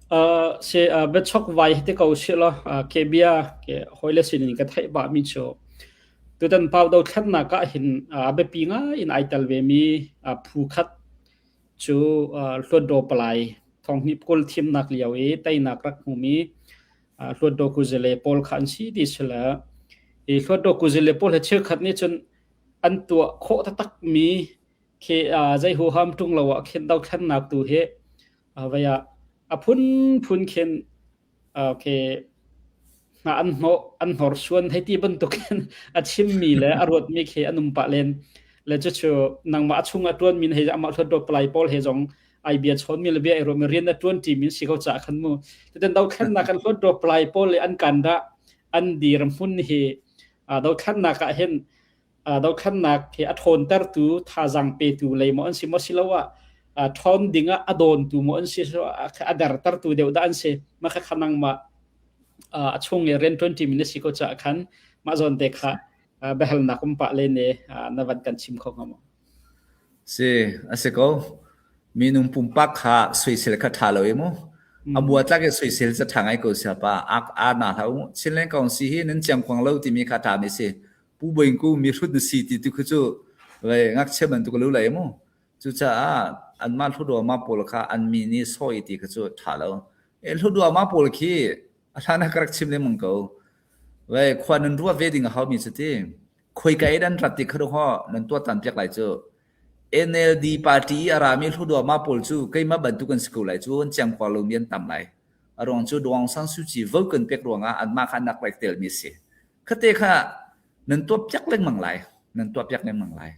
Uh, se uh, biachok vai te ko si lo uh, ke bia ke hawile sin in ka theih ba mi chu tutan pau do thlannak ah hin uh, biapi nga in ai tel ve mi uh, phu khat chu uh, hluatdaw palai thonghni kul thimnak lio i teinak rak hmu mi uh, hluatdaw kuzele pawl kha an si ti sila i hluatdaw kuzele pawl he cheukhat nih cun an tuah khawh taktak mi khi zei huham ṭung lo ah khin dothlennak tu hi vei ah a phunphun khin khi hna an hnawh an hnorsuan hei ti bantukin a chimmi le a ruatmi khi an um pah len le cucu nangmah a chung a ṭuanmi hei amah hluatdaw palai pawl he zong ai bia chawnmi le bia ai ruahmi rian a ṭuan ṭimi si ko caah khan mu tutan dothlennak kan hluatdaw palai pawl le an kan dah an dirhmun hi dothlennak ah hin dothlennak hi a ṭhawntertu thazaang petu lei maw an si maw siloah ṭhawn ding ah a dawntu maw an si a dertertu deuh dah an si mah kha nangmah a chung i rian ṭuan ṭimi na si ko caah khan mah zawn te kha biahalnak um pah len i na van kan chim kho hnga maw? Si, a si ko. Minung pumpak kha soisel kha ṭha lo i mu. A bua tlak i soisel cu ṭha ngai ko sia pa. A a na hlah u. Chinland Council hi nan ciangkuang lo timi kha ṭha mi si. Pu Bawi Ku mi hrut na si ti tu khu cu ve ngakchia bantuk lu lai mu. Cucaah anmah hluduama pawl kha an mi nih sawi ti kha cu ṭha lo. E hluduama pawl khi a hlan ah ka rak chim lengmang ko. Ve khua nan ruah ve ding a hau mi cu ti. Khoi ka in an rat ti kha ho nan tuah tan piak lai cu. NLD party i a rami hluduama pawl cu keimah bantuk an si ko lai cu an ciangkuar lomi an tam lai. A ruang cu Daw Aung San Suu Kyi vote kan pek ruangah anmah kha an rak rak telmi a si. Khate kha nan tuah piak lengmang lai. Nan tuah piak lengmang lai.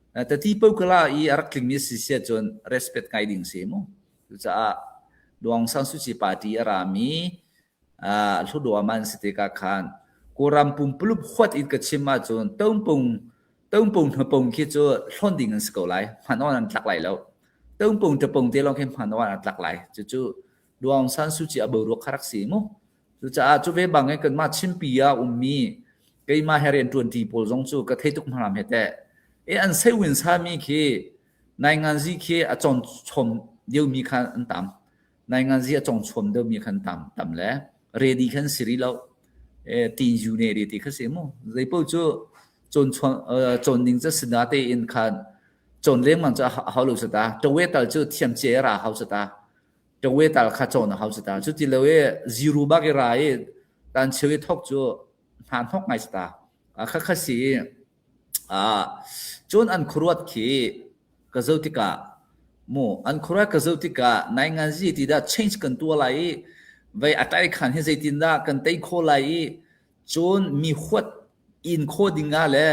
Tati pokala i a rak tlingmi si si ahcun respect ngai ding si mu. Cucaah Daw Aung San Suu Kyi party a rami Hluduam an si tikah khan Kawlram pumpuluk huat in ka chim ahcun tongpung tongpung hnapung khi cu hlawn ding an si ko lai. Hman on an tlak lai lo. Tongpung tapung te lawng khi hman on an tlak lai. Cucu Daw Aung San Suu Kyi a boruak kha rak si mu. Cucaah cu ve bang in kanmah Chinpi ah ummi keimah he rianṭuanṭi pawl zong cu ka thei tuk hna he teh. E an sewin sami khi nainganzi khi a cawn chom deuhmi kha an tam. Nainganzi a cong chom deuhmi khan tam tam le ready khan si rih lo. E tin yu ne ri ti kha si mu. Zeipaoh cu cawn cawn ding cu sina tein khan cawn lengmang cu a hau lo sata. Tawe tal cu thiam ce ra hau sata. Tawe tal kha cawn a hau sata. Cu ti lo i zero bak i ra i tan cheu i thok cu hna hnok ngai sata. Kha kha si Cun an khuaruat khi ka zoh tikah mu an khuaruat ka zoh tikah nainganzi ti dah change kan tuah lai i vei a tai khan hi zeitindah kan tei khawh lai i cun mi huat in khawh ding ah le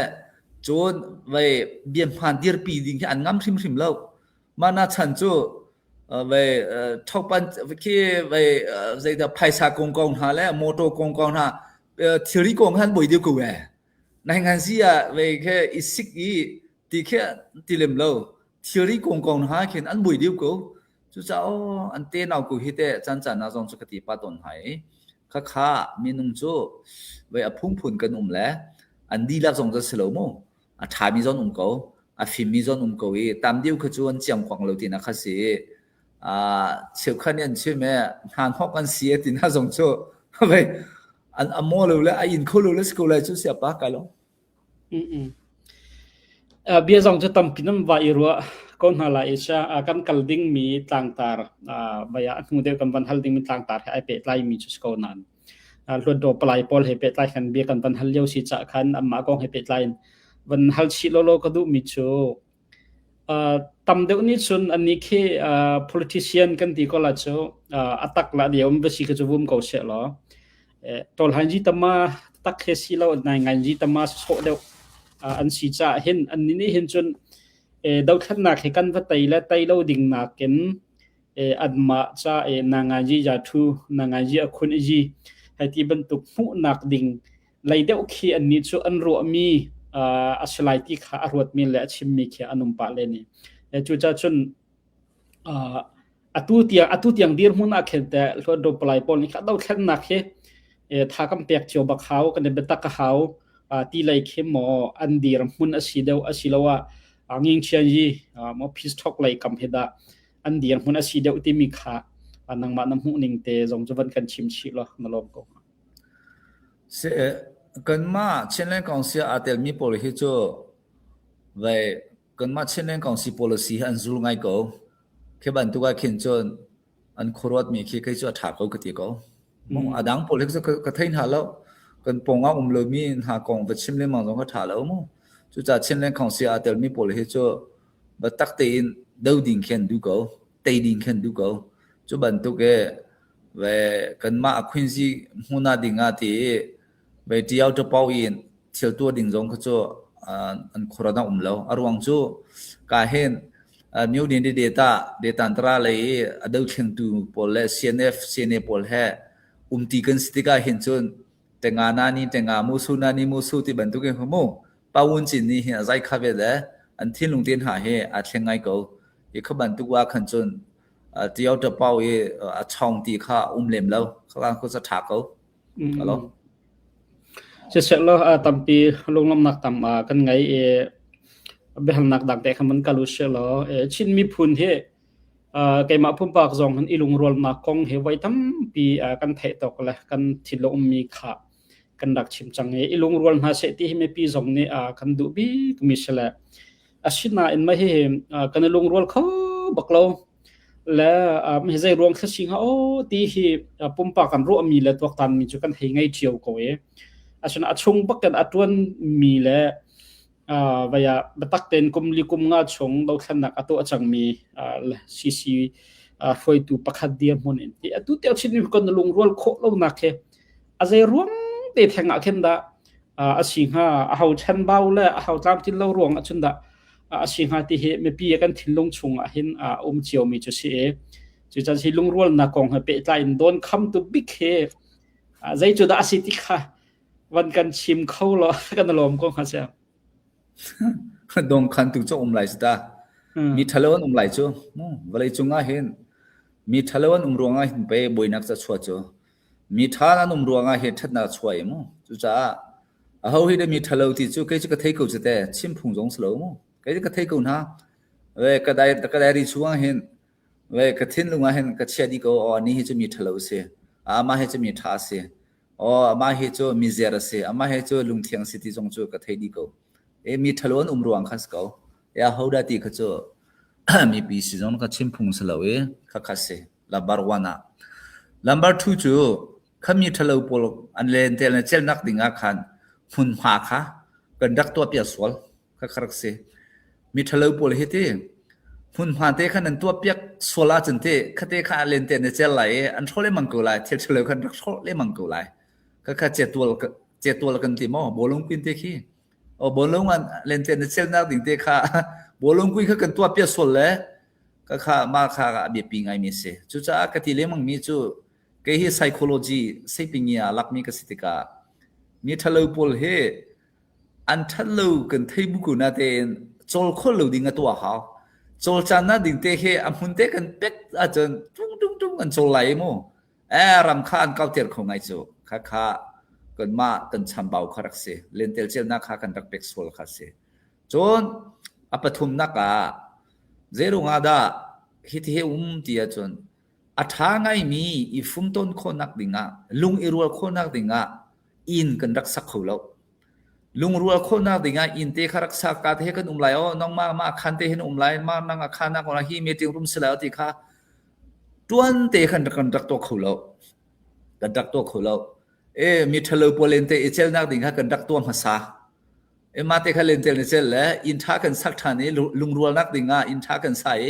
cun vei biahmaan dirpi ding hi an ngam hrimhrim lo. Mah na chan cu vei thopan khi vei zeidah phaisa kong kong hna le motor kong kong hna thilri kong han buai deuh ko ee. Nainganzi ah vei khe i sik i ti khi ti lem lo. Thilri kongkong hna khin an buai deuh ko. Cucaah aw an te nau ko hi teh caan caan ah zong cu ka ti pah tawn hna i khakha minung cu vei a phungphun kan um le an dihlak zong cu si lo mu. A ṭhami zong um ko, a fimmi zong um ko i tam deuh kha cu an ciangkuang lo tinak kha si i cheukhat nih an chim i hna hnok an si ti hna zong cu vei an a maw lo le a in kho lo le si ko lai cu sia pa kai lo. Bia zong cu tampi nan va i ruah ko hna lai i sia kan kal dingmi tlangtar vai ah hnu deuh kan van hal dingmi tlangtar he ai pehtlai mi cu si ko nain hluatdaw palai pawl he pehtlai khan bia kan van hal lio si cah khan anmah kong he pehtlai in van hal chih lawlaw ka duhmi cu Tam deuh nih cun annih khi politician kan ti ko la cu a tak la dia um va si kha cu vum ko seh law tawlhainzi tama tak he si lo naingainzi tama sawh deuh an si caah hin annih nih hin cun dothlennak hi kan va tei le tei lo ding nakin anmah ca nangainzi ya thu nangainzi a khun i hei ti bantuk hmuhnak ding lei deuh khi annih cu an ruahmi a si lai ti kha a ruatmi le a chimmi khi an um pah len i cucaah cun atu tiang atu tiang dirhmun ah khin te hluatdaw palai pawl nih kha dothlennak hi tha kan pek cio bak hau kan i biatak a hau ti lei khi maw an dirhmun a si deuh asiloah ngingchian yi maw peace talk lei kam hi dah an dirhmun a si deuh timi kha nangmah na hmuh ning te zong cu van kan chim chih law na lawm ko. Kanmah Chinland Council aa telmi pawl hi cu vei kanmah Chinland Council policy hi an zul ngai ko. Khi bantuk ah khin cun an khuaruatmi khi kei cu a ṭha ko ka ti ko. A dang pawl hi cu ka thei hna lo. Kan pawng ah um lomi hna kong va chim lengmang zong ka ṭha lo mu. Cucaah Chinland Council aa telmi pawl hi cu biatak tein do ding khi an duh ko. Tei ding khi an duh ko. Cu bantuk i Ve kanmah a khuinzi hmun ah ding ah ti i ve ṭiao ṭapau in thil tuah ding zong kha cu an khuaruat ah um lo. A ruang cu ka hin Myo Din Deta Detantara lei i a dothlengtu pawl le CNF CNA pawl he umti kan si tikah hin cun tenga na ni tenga musu na ni musu ti bantuk in mu Pawun Cin nih hin a zai kha ve le an thinlung te hna hi aa thleng ngai ko. Hi kha bantuk ah khan cun Tio Tapau i a chong ti kha um lem lo. Kha khu sa tha ko. Alo. Siseh law tampi lunglawmhnak tam kan ngei i biahalnak dang te kha man kal u sih law Chin miphun hi keimah pumpak zong hin i lungrualnak kong hi voi tampi kan theih tawk le kan thinlung ummi kha kan rak chim cang i i lungrual hna seh ti hi mipi zong nih kan duh bik mi si le asinain mah hihi kan i lungrual kho bak lo le hi zei ruang thla si hnga aw ti hi pumpak kan ruahmi le tuaktanmi cu kan hei ngei cio ko i asina a chung bak kan a tuan mi le Vai ah biatak tein kum li kum nga chung dothlennak a tuah cangmi CC hruaitu pakhat dirhmun in hi atu tiang Chin miphun kan lungrual khawh lonak hi a zei ruang te theng ah khin dah a si hnga? A ho chanbau le a ho tlamtlin lo ruang ah cun dah a si hnga ti hi mipi kan thinlung chung ah hin a um ciomi cu si i cucan hi lungrualnak kong he pehtlai in dawn khamtu bik hi zei cu dah a si ti kha van kan chim kho law kan lawm ko hnga sia. Dong khan tu cu um lai si ta. Mi ṭhalo an um lai cu. Vawlei cung ah hin mi ṭhalo an um ruangah hin pei buainak ca chuah cu. Mi ṭha an um ruangah hin ṭhatnak chuah i mu. Cucaah aho hi dah mi ṭhalo ti cu kei cu ka thei ko cu te chim phung zong si lo mu. Kei cu ka thei ko hna. Ve ka dai ka diary chung ah hin ve ka thinlung ah hin ka chia dih ko. Aw ni hi cu mi ṭhalo si. Amah hi cu mi ṭha si. Aw amah hi cu mizer a si. Amah hi cu lungthiang si ti zong cu ka thei dih ko. E mi ṭhalo an um ruang khan si ko. E aho dah ti kha cu mipi si zong ka chim phung si lo i khakha si. Lambar one ah. Lambar two cu kha mi ṭhalo pawl an lentel le celnak ding ah khan hmunhma kha kan rak tuahpiak sual. Khakha rak si. Mi ṭhalo pawl hi ti hmunhma te khan an tuahpiak sual ahcun ti khate kha lente na cel lai i an hrawh lengmang ko lai. Thil ṭhalo khan rak hrawh lengmang ko lai. Khakha cetual cetual kan ti maw? Bawlung kuin te khi. O bawlung an lente na celnak ding te kha bawlung kui kha kan tuahpiak sual le khakha mah kha a biapi ngaimi a si. Cucaah ka ti lengmang mi cu kei hi psychology seipingi ah lakmi ka si tikah mi ṭhalo pawl hi An ṭhat lo kan thei bu ko natein cawl khawh lo ding a tuah hau. Cawl caan ding te khi a hmun te kan pek ahcun tung tung tung an cawl lai mu. Eh ram kha an kauter kho ngai cu. Kha kha kanmah kan chambau kha rak si. Lentel celnak kha kan rak pek sual kha si. Cun a pathumnak ah zeirung ah dah hiti hi um ti ahcun a ṭha ngaimi i fumtawn khawhnak dingah lung i rual khawhnak dingah inn kan rak sak kho lo. Lungrual khawhnak dingah inn te kha rak sak ka te he kan um lai o nangmah mah khan te hin um lai ma nang a khan nak hi meeting room si lai ti kha tuan te khan kan rak tuah kho lo. Kan rak tuah kho lo. E mi ṭhalo pawl in te i celnak ding kha kan rak tuah hmasa. E ma te kha lentel ni cel le inn ṭha kan sak ṭhan i lungrualnak dingah inn ṭha kan sa i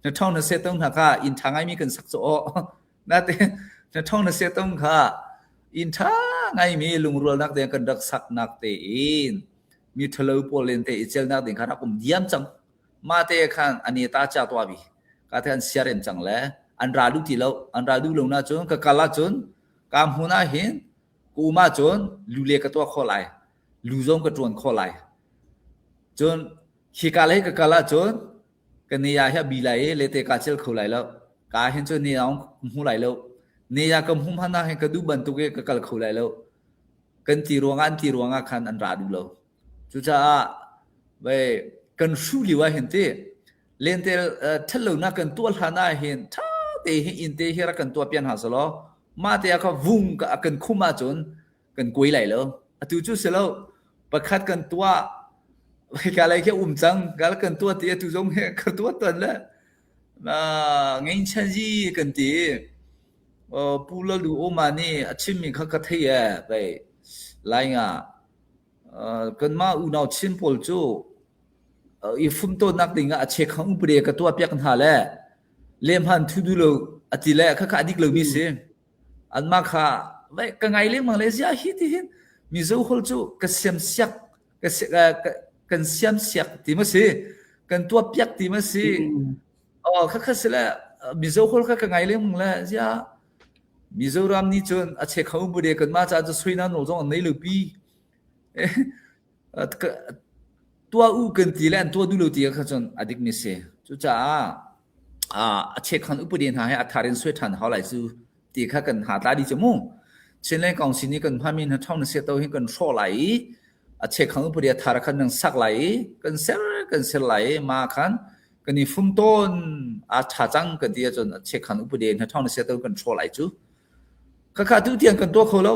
na ṭhong na se tong hna kha inn ṭha ngaimi kan sak cu aw Nate na ṭhong na sia tung kha inn ṭha ngaimi lungrualnak ding kan rak saknak tein mi ṭhalo pawl len te i celnak ding kha rak um diam cang. Mah te khan an i ta cha tuah bi. Ka te an siarem cang le an ra duh ti lo. An ra duh lo na cun ka kal ahcun ka hmun ah hin ka um ahcun lu le ka tuah khawh lai. Lu zong ka ṭuan khawh lai. Cun hika le ka kal ahcun Ka ne ah hi a bi lai i lete kaa cel kho lai lo. Ka hin cu ne ah ka hmu lai lo. Ne ah ka hmu hmanh ah hin ka duh bantuk i ka kal kho lai lo. Kan ti ruangah an ti ruangah khan an ra duh lo. Cucaah vei kan hruh lio ah hin ti lentel ṭhatlonak kan tuah hlan ah hin ṭha te hi inn te hi rak kan tuah pian hna selaw mah te ah kha vung kan khum ahcun kan kuai lai lo. Atu cu si lo. Pakhat kan tuah hika lei khi um cang kal kan tuah ti atu zong hi ka tuah tuan le ngein chan ji kan ti pu lalu oma nih a chimmi kha ka thei e vei lai nga kanmah unau Chin pawl cu i fumtonak ding ah a chekhang upade ka tuah piak hna le lemhan thu du lo ati le khakha adik lomi si Anmah kha ka ngai lengmang le ziah hi ti hin Mizo holh cu ka siam siak ka, ka, kan siam siak ti ma si kan tuah piak ti ma si oh kha kha si le Mizo holh kha ka ngai lengmang le ziah Mizoram nih cun a che kho bu de kan mah ca cu suina nawl zong an nei lo pi Tuah u kan ti le an tuah duh lo ti kha cun a dikmi si. Cucaah a checkhan upadi hna he a thar in suai ṭhan hau lai cu ti kha kan ha tla dih cu mu. Chinland Council nih kan hmami hna ṭhawng na sia to hi kan hrawh lai i a checkhan upadi a thar khan nan sak lai i kan ser kan ser lai i ma khan kan i fum tawn a ṭha cang kan ti ahcun a checkhan upadi hna ṭhawng na sia to kan hrawh lai cu. Khakha tu tiang kan tuah kho lo.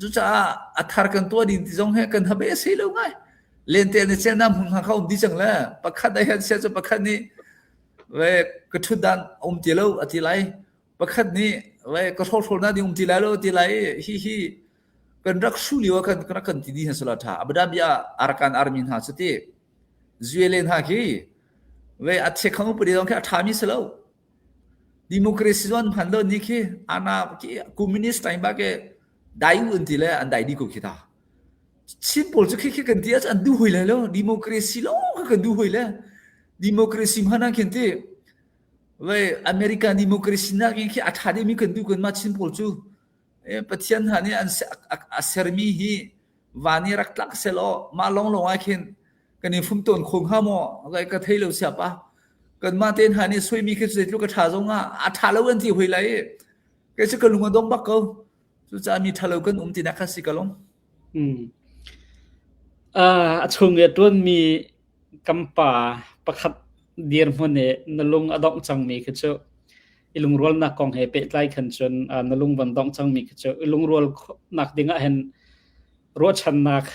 Cucaah a thar kan tuah ding ti zong he kan habe a si lo ngai. Lente na cel na hmun kha um di cang le pakhat a hian sia cu pakhat nih ve ka thut dan um ti lo a ti lai. Pakhat nih ve ka hrawhhrawl na ding um ti lai lo ti lai hi hi kan rak hru lio ah kan rak kan ti di hna sala tha. Abu Dhabi ah Arakan Army hna cu ti. Zuele hna khi ve a chekhang upadi zong khi a ṭhami si lo. Democracy zong an hman lo ni khi ana khi communist time ba ke dai u an ti le an dai dih ko khi ta. Chin pawl cu khi khi kan ti ahcun an duh hoi lai lo. Democracy lawng kha kan duh hoi le. Democracy hman ah khin ti ve American democracy nakin khi a ṭha deuhmi kan duh kan mah Chin pawl cu. Pathian hna nih an a sermi hi van i rak tlak selaw mah lawnglawng ah khin kan i fum tawn kho hnga maw? Ka thei lo siapa. Kanmah te hna nih suaimi khi zeitluk a ṭha zong ah a ṭha lo an ti hoi lai i kei cu ka lung a dong bak ko. Cucaah mi ṭhalo kan um tinak kha si ka lung. Hmm. Uh, a chung i a ṭuanmi kan pa pakhat dirhmun i na lung a dongh cangmi khi cu i lungrualnak kong he pehtlai khan cun na lung van dongh cangmi khi cu i lungrualnak ding ah hin ruahchannak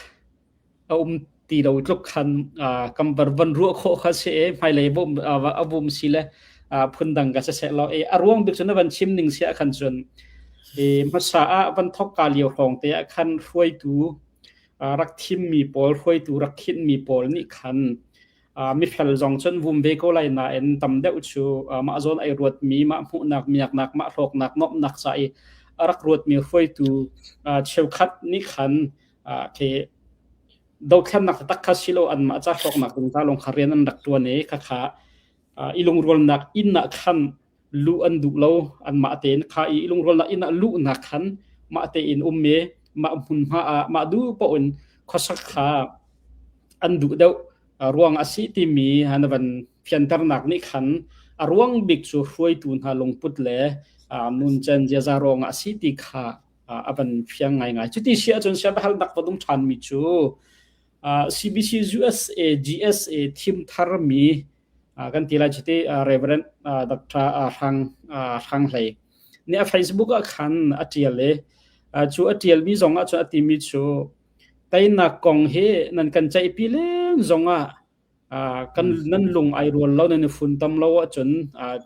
a um ti lo tluk khan kan var van ruah khawh kha si i hmailei bawm a bum si le phundang ka siseh law i a ruang bik cu na van chim ning si ah khan cun i hmasa ah van thok ka lio hrawng te ah khan hruaitu rak thimmi pawl hruaitu rak khinhmi pawl nih khan mifel zong cun vum ve ko lai nain tam deuh cu mah zawn ai ruatmi mah hmuhnak miaknak mah hlawknak nuamhnak ca i a rak ruatmi hruaitu cheukhat nih khan khi dothlennak taktak kha silo anmah ca hlawknak ding ca lawng kha rian an rak ṭuan i khakha i lungrualnak inn ah khan luh an duh lo anmah tein kha i lungrualnak inn ah luhnak khan mah tein um i mah hmunhma ah mah duh paoh in khuasak kha an duh deuh ruang a si timi na van fianternak nih khan a ruang bik cu hruaitu hna lungput le nuncen ziaza ruangah a si ti kha a van fiang ngaingai. Cuti si ahcun siabahalnak va dum ṭhanmi cu CBC USA GSA thim tharmi kan ti lai cuti Reverend Dr. Hrang Hrang Hlei nih a Facebook ah khan a ṭial i cu a ṭialmi zong ah cun a timi cu teinak kong hi nan kan ceihpi len zong ah kan nan lung ai rual lo nan i funtom lo ahcun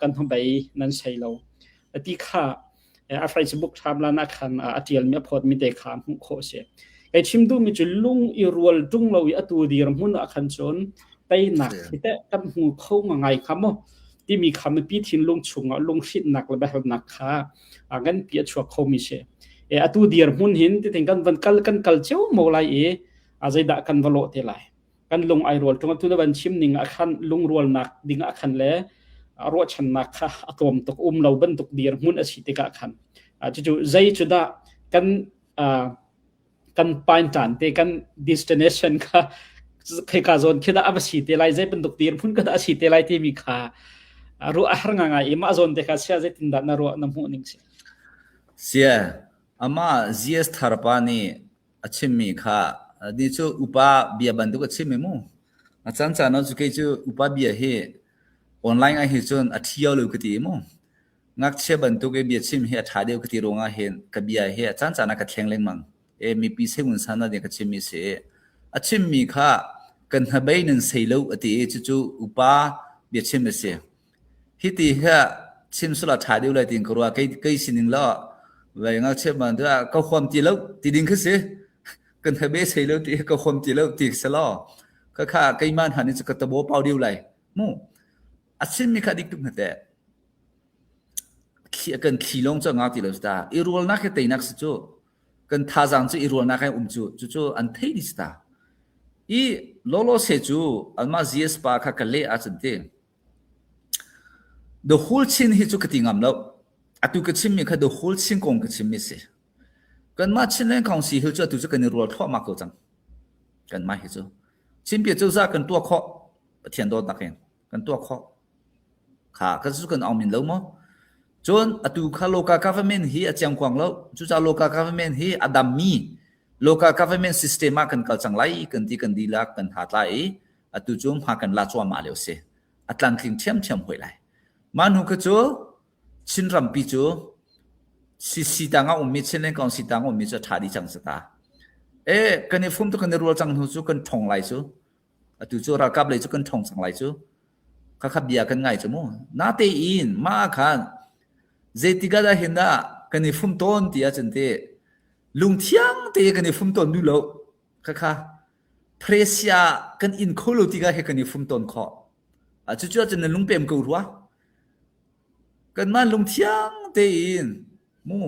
kan hnabei nan sei lo ti kha a Facebook timeline ah khan a ṭialmi a phawtmi te kha hmuh khawh a si. Kei chim duhmi cu lung i rual ṭung lo i atu dirhmun ah khan cun teinak hi teh kan hmu kho ngai hnga maw timi kha mipi thinlung chungah lunghrinhnak le biahalnak kha nganpi a chuak khomi si. E atu dirhmun hin titin kan van kal kan kal cio mo lai i zeidah kan va lawh te lai. Kan lung ai rual ṭung atu na van chim ning ah khan lungrualnak ding ah khan le ruahchannak kha a tlawm tuk um lo bantuk dirhmun a si tikah khan cucu zei cu dah kan kan pain ṭan te kan destination kha kheka zawn khi dah a va si te lai zei bantuk dirhmun ka dah a si te lai timi kha ruah a har ngai i mah zawn te kha sia zeitin dah na ruah na hmuh ning si Sia amah GS Tharpa nih a chimmi kha ni cu upa bia bantuk a chim i mu. A caan caan ah cu kei cu upa bia hi online ah hi cun a ṭhio lo ka ti i mu. Ngakchia bantuk i bia chim hi a ṭha deuh ka ti ruangah hin ka bia hi a caan caan ah ka thleng lengmang. E mipi seimun san ah ka chimmi si. A chimmi kha kan hnabei nan sei lo a ti i cucu upa biachim a si. Hiti hi chim sula ṭha deuh lai tiin ka ruah. Kei kei sining lo vei ngakchia man tu ah ka huam ti lo ti ding khi si. Kan hnabei sei lo ti ka huam ti lo ti si law. Ka kha keimah hna nih cu ka tabo pau deuh lai. Mu. A chimmi kha dik tuk hna teh. Thli kan thli lawng cu a ngau ti lo ta. I rualnak hi teinak si cu. Kan thazaang cu i rualnak ai um cu. Cucu an thei dih si ta. I lawlaw se cu anmah GS pa kha ka leh ahcun ti. The whole Chin hi cu ka ti ngam lo. Atu ka chimmi kha the whole Chin kong ka chimmi si. Kanmah Chinland Council hi cu atu cu kan i rual thluahmah ko cang. Kanmah hi cu. Chinpia cozah kan tuah khawh. Pathian dawtnak in kan tuah khawh. Kha kan cu kan aung min lo maw? Cun atu kha local government hi a ciangkuang lo. Cucaah local government hi a dammi local government system ah kan kal cang lai kan ti kan dihlak kan ha tla i atu cu hma kan la cuahmah lio si. A tlantling ṭhiamṭhiam hoi lai. Mah hnu kha cu Chin rampi cu CC tang ah ummi Chinland Council tang ummi cu a ṭha dih cang si ta. E kan i fum tu kan i rual cang hnu cu kan ṭhong lai cu. Atu cu ralkap lei cu kan ṭhong cang lai cu. Khakha bia kan ngai cu mu. Natein mah khan zeitik ah dah hin dah kan i fum tawn ti ahcun te lungthiang te kan i fum tawn duh lo. Khakha. Presia kan in kho lo tikah he kan i fum tawn khawh. Cucu ahcun na lungpem ko rua. Kanmah lungthiang tein mu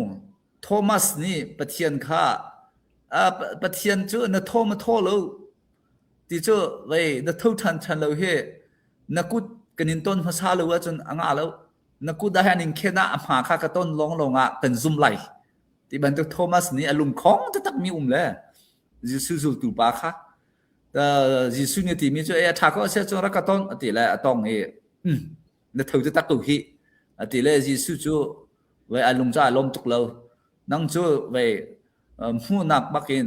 Thomas nih Pathian kha Pathian cu na thaw ma thaw lo ti cu vei na tho ṭhan ṭhan lo hi na kut kan in ton hmasa lo ahcun a ngah lo. Na kut ah hin in khen ah a hma kha ka ton lawnglawng ah kan zum lai. Ti bantuk Thomas nih a lungkhong taktak mi um le Jesuh zultu pa kha Jesuh nih a timi cu a ṭha ko a si ahcun rak ka ton a ti le a tong i na tho taktak ko hih a ti le Jesuh cu vei a lung cu aa lawm tuk lo. Nang cu vei hmuhnak bakin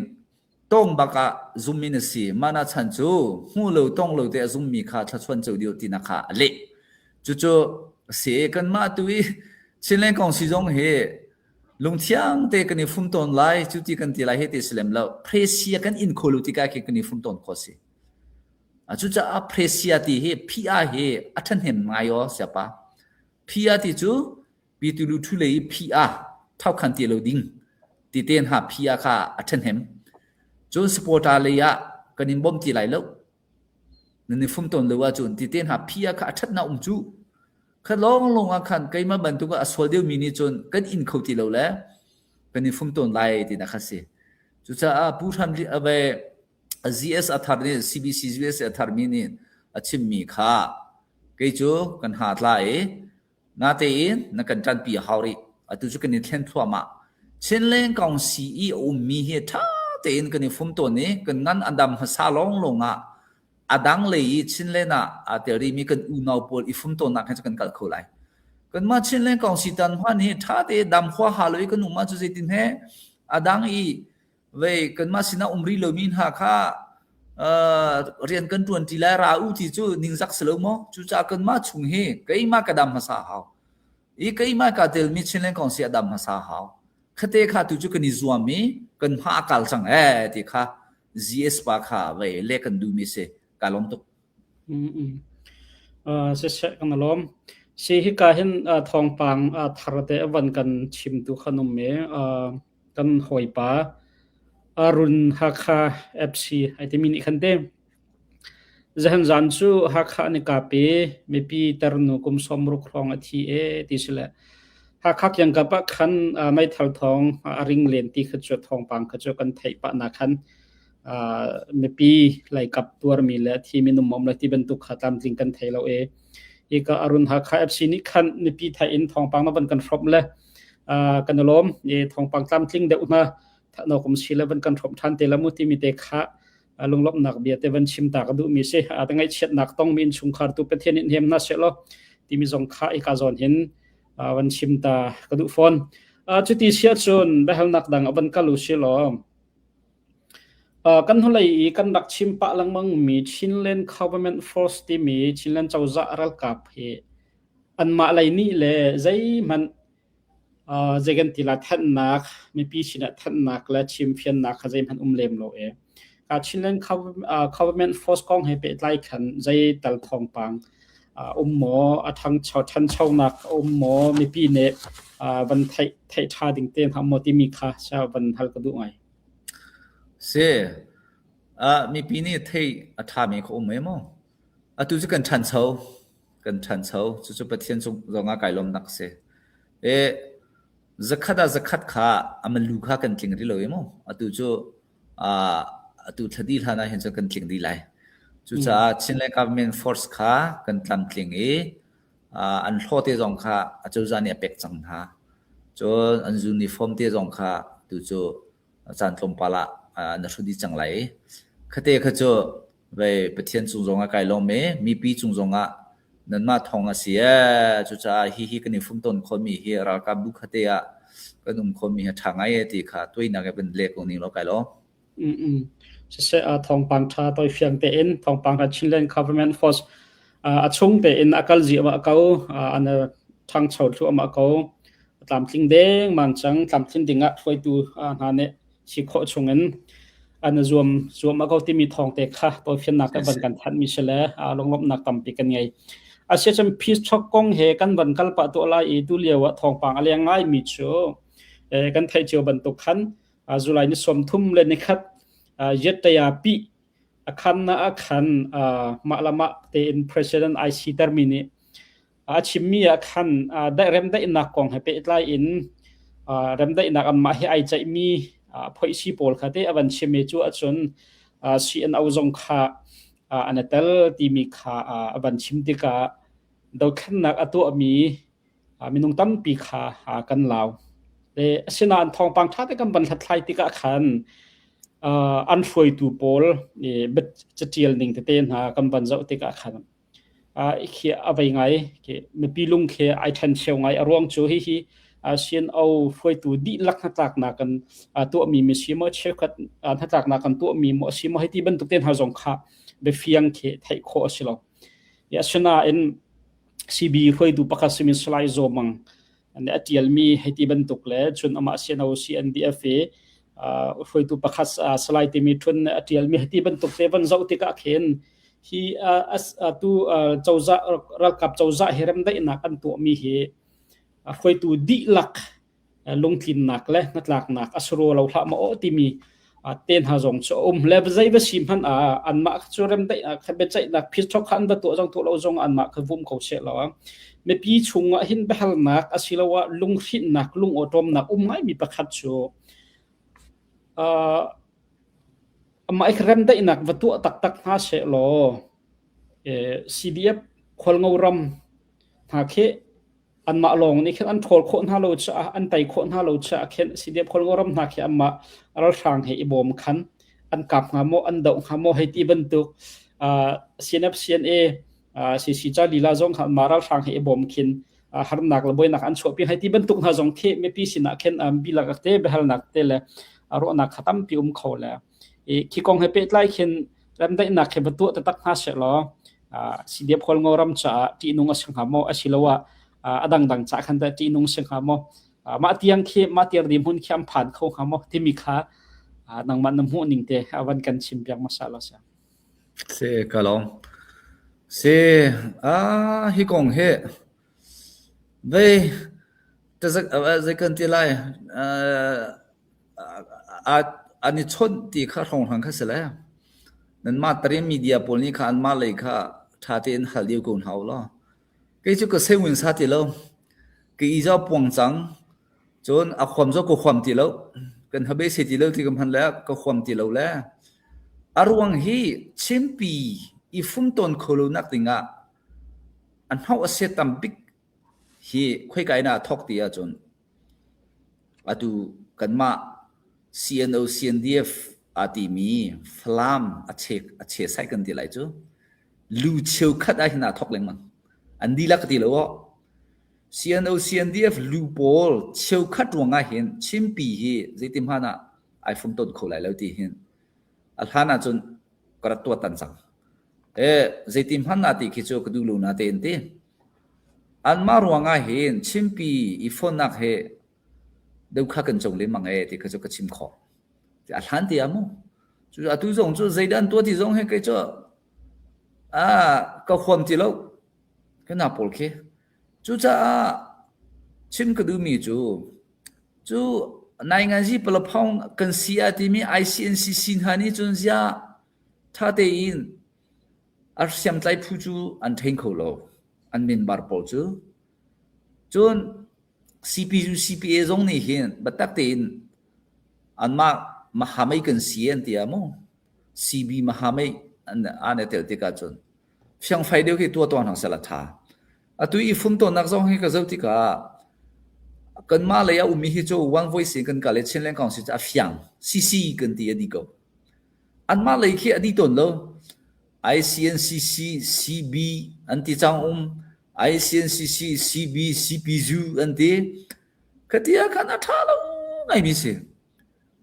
tong bak ah zummi na si. Mah chan cu hmu lo tong lo te a zummi kha thluachuan co dih tinak kha a leh. Cucu si kanmah tu i Chinland kong si zong hi lungthiang te kan i fum tawn lai cu ti kan ti lai he ti si lem lo. Presia kan in kho lo tikah khi kan i fum tawn kho si. Cucaah presia ti hi PR hi a ṭhahnem ngai aw siapa. PR ti cu pitulu ṭhu lei i PR thokhan ti lo ding ti ten ha PR kha a ṭhahnem. Cun supporter lei ah kan in bawm ti lai lo. Nan i fum tawn lo ahcun ti ten ha PR kha a ṭhatnak um cu. Kha lawnglawng ah khan keimah bantuk a sual deuhmi nih cun kan in kho ti lo le kan i fum tawn lai ti nak kha si. Cucaah Pu Hram ZS a thar nih CBC US a tharmi nih a chimmi kha kei cu kan ha tla i natein na kan ṭanpi a hau rih. Atu cu kan i thlen thluahmah. Chinleng kong CE a ummi hi ṭha tein kan i fum tawn i kan ngan a dam hmasa lawnglawng ah a dang lei i Chinland ah aa tel rihmi kan unau pawl i fum tawnnak he cu kan kal kho lai. Kanmah Chinland kong si tan hman hi ṭha te dam huaha lo i kan um ahcun zeitin he a dang i vei kanmah sinah um rih lomi hna kha rian kan ṭuan ṭi lai ra u ti cu ningzak si lo maw? Cucaah kanmah chung hi keimah ka dam hmasa hau. I keimah kaa telmi Chinland kong si a dam hmasa hau. Khate kha tu cu kan i zuam i kan hma a kal cang ee ti kha GS pa kha vei le kan duhmi si. Kaa lawm tuk. Siseh kan i lawm. Si hika hin thawngpang thar te a van kan chimtu kha an um i kan hawipa Arun Hakha FC ai timi nih khan te zahan zan cu Hakha an i kap i mipi tarnu kum 60 hrawng a thi e ti si le Hakha kiangkap ah khan meithal thawng a ring len ti kha cu thawngpang kha cu kan theih pah na khan mipi leikap tuarmi le thi minung um le ti bantuk kha tlamtling kan thei lo e hika Arun Hakha FC nih khan mipi thai in thawngpang na van kan hrawmh le kan i lawm i thawngpang tlamtling deuh hna thahno kum si le van kan hrawmh ṭhan te la mu timi te kha lunglawmhnak bia te van chim ta ka duhmi si a te ngaihchiatnak tongmi innchungkhar tu Pathian in hem hna seh law timi zong kha ika zawn hin van chim ta ka duh fawn cuti sia cun biahalnak dang a van kal u si law kan hnulei i kan rak chim pah lengmang mi Chinland Government Force timi Chinland cozah ralkap hi anmah lei nih le zeihmanh zei kan ti la thanhnak mipi sinah thanhnak le chimfiannak kha zeihmanh um lem lo e. Ka Chinland Government Force kong he pehtlai khan zei tal thawngpang um maw a ṭhangcho ṭhanchonak a um maw mipi nih van theih theih ṭha ding te hna maw timi kha sia van hal ka duh ngai. Si. Mipi nih theih a ṭhami kha um e maw? Atu cu kan ṭhancho. Kan ṭhancho. Cucu Pathian cung zongah kai lawmnak a si. E, zakhat ah zakhat kha a malu kha kan tling rih lo i mu. Atu cu uh, atu thla dih hlan ah hin cun kan tling dih lai. Cucaah Chinland Government Force kha kan tlamtling i uh, an hlaw te zong kha acozah nih a pek cang hna. Cun an uniform te zong kha tu cu caan tlawmpal ah uh, na hru dih cang lai i khate kha cu Vei Pathian cung zongah kai lawm i mipi cung zongah nanmah thawng a si ee. Cucaah hihi kan i fumton khawhmi hi ralkapbu khate ah kan um khawhmi hi a ṭha ngai ee ti kha tuainak he van leh ko ning law kai lawm. Mm Siseh thawngpang ṭha tawifiang tein thawngpang ṭha Chinland Government Force a chung tein a kal ziahmah ko an ṭhangcho thluahmah ko tlamtling dengmang cang tlamtlin dingah hruaitu hna nih si khawh chungin an zuam zuam a ko timi thawng te kha tawifiannak te van kan thanh mi si le lunglawmhnak tampi kan ngei. Asiacun peace talk kong he kan van kal pah tuah lai i tu lio ah thawngpang a leng ngai mi cu kan theih cio bantuk khan July ni 31 le nikhat Yettaya pi. A khan na ah khan mah le mah tein president ai sitermi nih a chimmi ah khan remdaihnak kong he pehtlai in remdaihnak anmah he ai ceihmi phoihsi pawl kha te a van chim i cu ahcun CNO zong kha an i tel timi kha a van chim tikah dothlennak a tuahmi minung tampi kha kan lau. Le asinain thawngpang ṭha te kan van hlathlai tikah khan an hruaitu pawl catial ning tete hna kan van zoh tikah khan khi a vei ngai. Mipi lung khi ai ṭhen cheu ngai. A ruang cu hihi CNO hruaitu dihlak hnatlaknak kan tuahmi mi si maw cheukhat hnatlaknak kan tuahmi maw a si maw hei ti bantuk te hna zong kha biafiang khi theih khawh a si lo. Asinain CB hruaitu pakhat simi Salai Zaw Mang nih a ṭialmi hei ti bantuk le cun amah CNO CNDF i hruaitu pakhat Salai timi ṭhun nih a ṭialmi hei ti bantuk te van zoh tikah khin hi atu cozah ralkap cozah hi remdaihnak an tuahmi hi hruaitu dihlak lungtlinnak le hnatlaknak a si rua lo hlah maw timi te hna zong cu a um le zei va si hmanh ah anmah cu remdaihnak kha biaceihnak phichuak kha an va tuah zong tuah lo zong anmah kha vum ko seh law mipi chungah hin biahalnak asiloah lunghrinhnak lungawṭawmnak um ngaimi pakhat cu amah i remdaihnak va tuah taktak hna seh law CDF khualngo ram hna khi anmah lawng nih khin an ṭhawl khawh hna lo caah an tei khawh hna lo caah khin CDF Khualngo hna khi anmah ralhrang he i bawm khan an kap hnga maw an doh hnga maw hei ti bantuk CNF CNA CC ca lila zong kha anmah ralhrang he i bawm khin harnak le buainak an chuahpi hei ti bantuk hna zong khi mipi sinah khin bilak te biahalnak te le ruahnak kha tampi um kho le khi kong he pehtlai khin remdaihnak khi va tuah taktak hna seh law CDF Khualngo ram caah ṭihnung a si hnga maw asiloah a dangdang ca khan tah ṭihnung si hnga maw mah tiang khi mah tiang dirhmun khi an phan kho hnga maw timi kha nangmah na hmuh ning te a van kan chim piak hmasa law sia. Si ka lawm. Si ah hi kong hi vei zei kan ti lai an i chawnh ti kha hrawnghrang kha si le nanmah Tarim media pawl nih kha anmah lei kha ṭha tein hal deuh ko hna u law. Kei cu ka sewin sa ti lo. Ka i zaw puang cang. Cun a huam zaw ka huam ti lo. Kan habe se ti lo ti ka hman le ka huam ti lo le. A ruang hi Chinpi i fumtawn kho lo nak dingah a hnauh a se tam bik hi khoika in ah thawk ti ahcun Atu kanmah CNO CNDF aa timi Falam a che sai kan ti lai cu lu cheukhat ah hin aa thawk lengmang. An dihlak ka ti lo aw. CNO CNDF lu pawl cheukhat ruangah hin Chinpi hi zeitin hmanh ah ai fumton kho lai lo ti hin a hlan ahcun ka rak tuah tan cang. E zeitin hmanh ah ti khi cu ka duh lo na te in ti. Anmah ruangah hin Chinpi i fonnak he deuh kha kan co lengmang ee ti kha cu ka chim khawh. A hlan ti ah mu. Cu atu zong cu zeidah an tuah ti zong he kei cu ah ka huam ti lo. Kana pawl khi. Cucaah chim ka duhmi cu cu nainganzi palaphong kan si ah timi ICNCC hna nih cun ziah ṭha tein A hriamtlai phu cu an ṭhen kho lo, an minbar pawl cu. Cun CPU CPA zong nih hin biatak tein anmah mahamei kan si an ti ah mu CB mahamei an an i tel tikah cun fiangfai deuh khi tuah tuah hna seh la ṭha. Atu i fumtonak zong hi ka zoh tikah kanmah lei a ummi hi cu one voice in kan kal i Chinland Council cu a fiang CC kan ti a dih ko. Anmah lei khi a dih tawn lo. ICNCC, CB an ti cang um. ICNCC, CB, CPZU an ti. Khati ah khan a ṭha lo ngaimi si.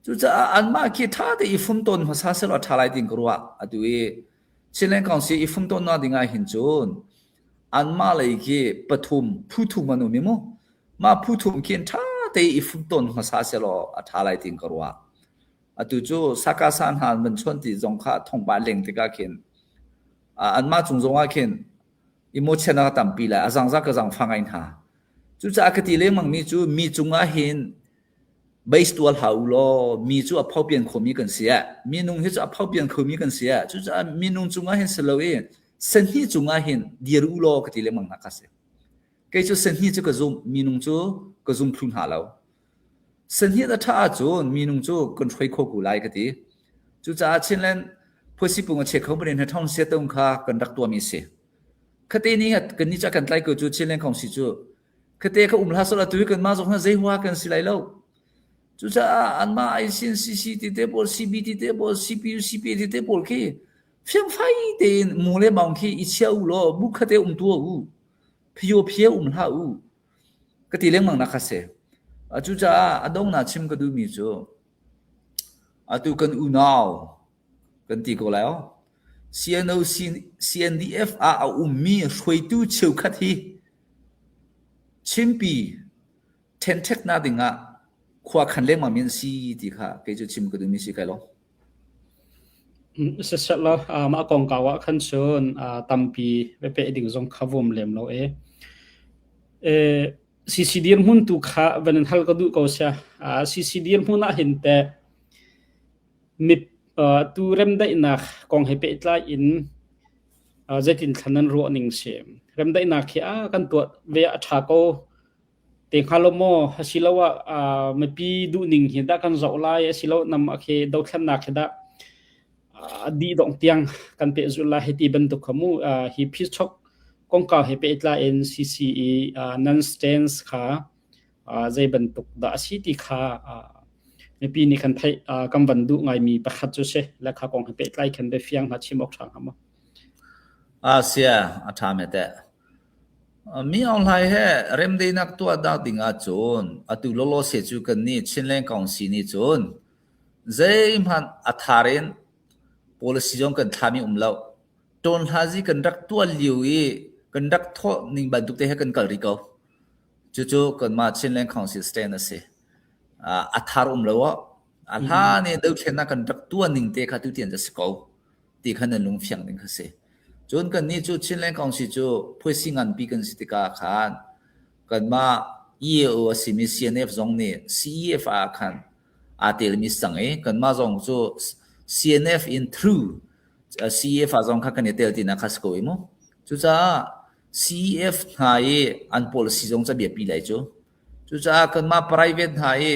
Cucaah anmah khi ṭha te i fumtawn hmasa selaw a ṭha lai tiin ka ruah. Atu i Chinland Council i fumtawnnak ding ah hin cun anmah lei khi pathum, phu thum an um i mu. Mah phu thum khi ṭha te i fumtawn hmasa selaw a ṭha lai tiin ka ruah. Atu cu Sakasa hna an van chuan ti zong kha thongpa leng tikah khin anmah cung zongah khin emotion a tampi lai a zangzak ka zangfa ngai hna. Cucaah ka ti lengmang mi cu mi cungah hin Base tual hau u law mi cu a phopian khomi kan si ah minung hi cu a phopian khomi kan si ah cucaah minung cungah hin si lo i sahni cungah hin dir u law ka ti lengmang hna kha si. Kei cu sahni cu ka zum minung cu ka zum thlu hna lo. Sahni a ṭha ahcun minung cu kan hruai kho ko lai ka ti. Cucaah Chinland phuasipung a che kho bane hna ṭhong sia tung kha kan rak tuahmi si. Khate ni kan ni ca kan tlai ko cu Chinland Council cu Khate kha um hlah sawh tu hi kanmah zong hi zei hua kan si lai lo. Cucaah anmah ICNCC ti te pawl, CB ti te pawl, CPU, CPA ti te pawl khi fiangfai tein mu le maung khi i chia u law bu khate um tuah u. Phio phia um hlah u. Ka ti lengmang nak kha si. Cucaah a dongnak chim ka duhmi cu atu kan unau kan ti ko lai aw. CNO, CNDF ah a ummi hruaitu cheukhat hi Chinpi ṭhenṭheknak dingah khua khan lengmangmi an si ti kha kei cu chim ka duhmi si kai lo. Siseh mah kongkau ah khan cun tampi biapeh ding zong kha vum lem lo e. CC dirhmun tu kha van in hal ka duh ko sia. CC dirhmun ah hin teh mi tu remdaihnak kong he pehtlai in zeitin thlan nan ruah ning si. Remdaihnak hi a kan tuah ve a ṭha ko te hnga lo maw asiloah mipi duhning hi dah kan zoh lai asilo nam a khi dothlennak hi dah a dih dong tiang kan pehzulh lai hiti bantuk kha mu hi phichok kongkau he pehtlai in CCE non stance kha zei bantuk dah a si ti kha mipi nih kan theih kan van duh ngaimi pakhat cu si le kha kong he pehtlai khan biafiang hna chim awk ṭha hnga maw? Asia a ṭha me teh. Mi Aung Hlaing he remdaihnak tuah dak ding ahcun atu lawlaw se cu kan nih Chinland Council nih cun zeihmanh a thar in policy zong kan thlami um lo. Ṭawnhlazi kan rak tuah lio i kan rak thawh ning bantuk te he kan kal rih ko. Cucu kanmah Chinland Council stand a si. A thar um lo ah a hlan i dothlennak kan rak tuah ning te kha tutian a si ko ti kha nan lungfiang ding kha si. Cun kannih cu Chinland Council cu phuaisi nganpi kan si tikah khan kanmah EAO a simi CNF zong nih CEF ah khan aa telmi si cang i kanmah zong cu CNF in through CEF ah zong kha kan i tel tinak kha si ko i mu. Cucaah CEF hna i an policy zong cu a biapi lai cu. Cucaah kanmah private hna i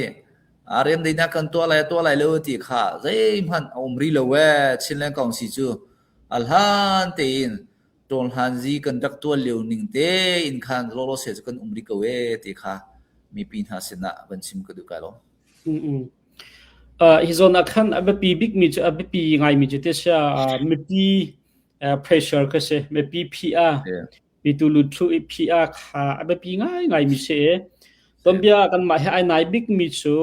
remdaihnak kan tuah lai tuah lai lo ti kha zeihmanh a um rih lo ee. Chinland Council cu a hlan tein ṭawnhlanzi kan rak tuah lio ning tein khan lawlaw se cu kan um rih ko ee ti kha mipi hna sinah van chim ka duh kai lo. Hi zawn ah khan a biapi bikmi cu a biapi ngaimi cu ti sia mipi pressure kha si mipi PR mitu lutthlu i PR kha a biapi ngaingai mi si i tuanbia kanmah he ai nai bikmi cu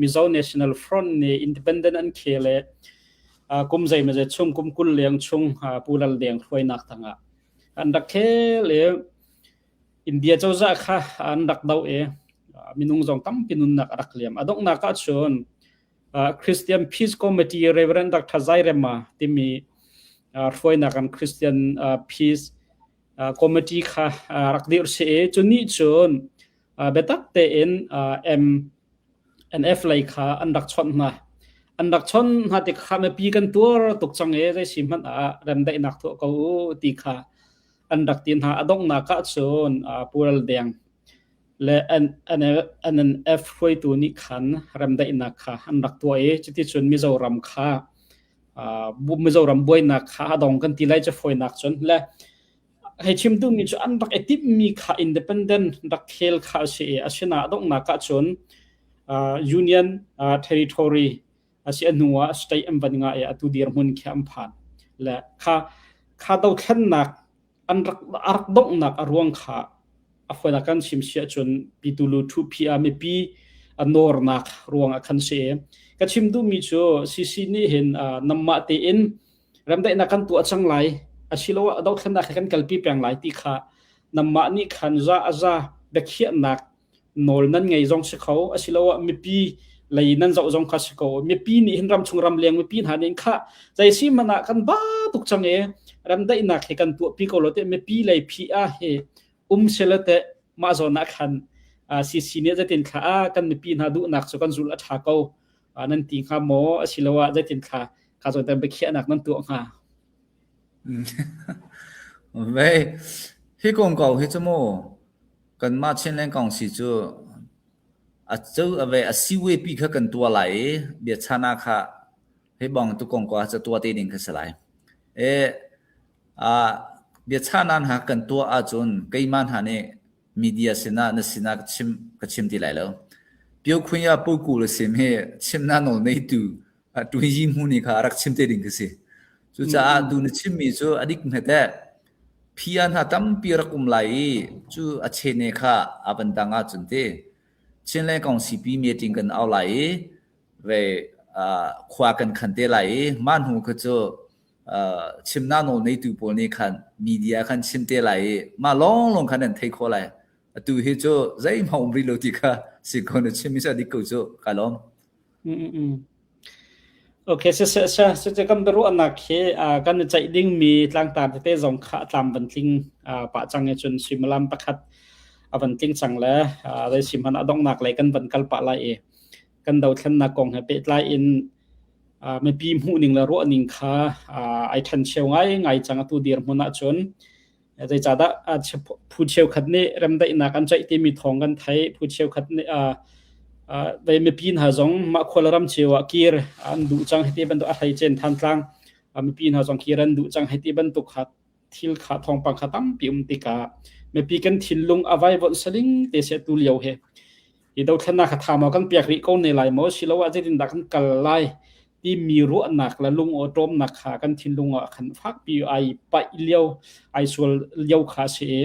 Mizo National Front nih independent an khel i kum zeimawzat chung kum 20 leng chung Pu Lal Deng hruainak tangah an rak khel i India cozah kha an rak doh i minung zong tampi nunnak a rak liam. A donghnak ahcun Christian Peace Committee Reverend Dr. Zairema timi hruainak an Christian Peace Committee kha rak dirh si i cu nih cun biatak tein MNF lei kha an rak chawnh hna. An rak chawnh hna tik kha mipi kan tuar tuk cang i zei si hmanh ah remdaihnak tuah ko u ti kha an rak ti hna. A donghnak ah cun Pu Ral Deng le NNF hruaitu nih khan remdaihnak kha an rak tuah i cuticun Mizoram kha Mizoram buainak kha a dong kan ti lai cu fawinak cun le hei chim duhmi cu an rak i timhmi kha independent rak khel kha a si i asinain a donghnak ah cun Union Territory a si a hnu ah state an van ngah i atu dirhmun khi an phan le kha kha dothlennak an rak a rak donghnak a ruang kha a fawinak kan chim si ahcun pitulu thupi ah mipi a nawrnak ruang ah khan si ka chim duhmi cu CC nih hin namah tein remdaihnak kan tuah cang lai asiloah dothlennak he kan kalpi peng lai ti kha namah nih khan za a za biakhiahnak nawl nan ngei zong si kho asiloah mipi lei nan zoh zong kha si ko mipi nih hin ramchung ramleng mipi hna nih kha zei si man ah kan ba tuk cang e ramdaihnak hi kan tuahpi ko lo te mipi lei phi a he um sela te mah zawn ah khan. CC nih zeitin thla ah kan mipi hna duhnak cu kan zulh a ṭha ko nan ti hnga maw asiloah zeitin thla kha zawn tan biakhiahnak nan tuah hnga? Vei, hi kong ko hi cu mu kanmah Chinland Council cu a cu a ve a siwe pi kha kan tuah lai i biachana kha hi bang tu kong ko ca tuah te ding kha si lai. E a biachana hna kan tuah ahcun keimah hna nih media sinah na sinah ka chim ka chim ti lai lo. Pio Khunya Pu Ku le sim hi chimna nawl neitu Tuizi hmu nih kha a rak chim te ding khi si. Cucaah tu na chimmi cu a dik hmet eh. Phia hna tampi rak um lai i cu a chene kha a van dang ahcun ti Chinland Kongsipi meeting kan au lai i ve khua kan khan te lai i mah hnu kha cu chimnak nawl neitu pawl nih khan media khan chim te lai i mah lawnglawng khan an thei khawh lai. Atu hi cu zeihmanh um rih lo ti kha si ko na chimmi cu a dik ko cu ka lawm. Okay, siseh cucu kan biaruahnak hi kan i ceih dingmi tlangtar tete zong kha a tlam van tling pah cang i cun suimilam pakhat a van tling cang le zei si hmanh a donghnak lei kan van kal pah lai i kan dothlennak kong he pehtlai in mipi hmuhning le ruahning kha ai ṭhencheu ngaingai cang atu dirhmun ahcun. Zeicahdah phu cheukhat nih remdaihnak an ceih timi thawng kan theih. Phu cheukhat nih vei mipi hna zong mah khua le ram cio ah kir an duh cang hiti bantuk a hleicen Thantlang mipi hna zong kir an duh cang hiti bantuk kha thil kha thawngpang kha tampi um tikah mipi kan thinlung a vaivuanh saling te se tu lio he hi dothlennak kha tha maw kan piak rih ko ne lai maw siloah zeitindah kan kal lai timi ruahnak le lungawṭawmnak kha kan thinlung ah khan fakpi ai paih lio ai sual lio kha a si i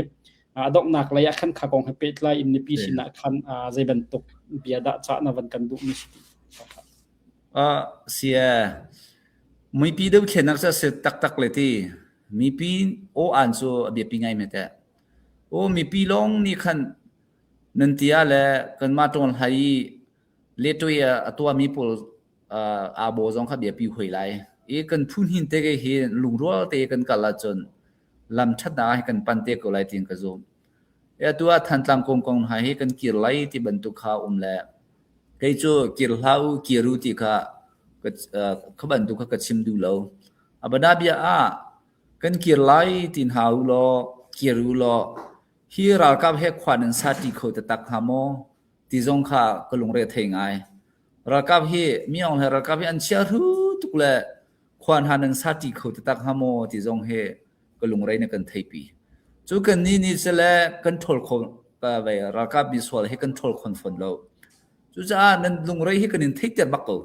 a donghnak lei ah khan kha kong he pehtlai in mipi sinah khan zei bantuk bia dah cah na van kan duhmi si ti? Ah, sia. Mipi dothlennak cu a si taktak le ti. Mipi aw an cu a biapi ngai me teh. Aw mipi lawng nih khan nan ti ah le kanmah ṭawn hlai i letoi a tuahmi pawl aa baw zong kha biapi hoi lai. I kan phu hnin te ke hi lungrual te kan kal ahcun lam ṭhatnak hi kan pan te ko lai tiin ka zum. Atu ah Thantlang kong kong hna hi kan kir lai ti bantuk kha um le kei cu kir hlah u kir u ti kha kha bantuk kha ka chim duh lo. Abana bia ah kan kir lai ti hna u law kir u law hi ralkap he khua nan sa ṭi kho taktak hnga maw ti zong kha ka lungre thei ngai. Ralkap hi mi Aung Hlaing ralkap hi an chia hru tuk le khua hna nan sa ṭi kho taktak hnga maw ti zong hi ka lungrei na kan theipi. Cu kan nih nih sile kan ṭhawl kho ve ralkap misual hi kan ṭhawl khon fawn lo. Cucaah nan lungrei hi kan in theihter bak ko.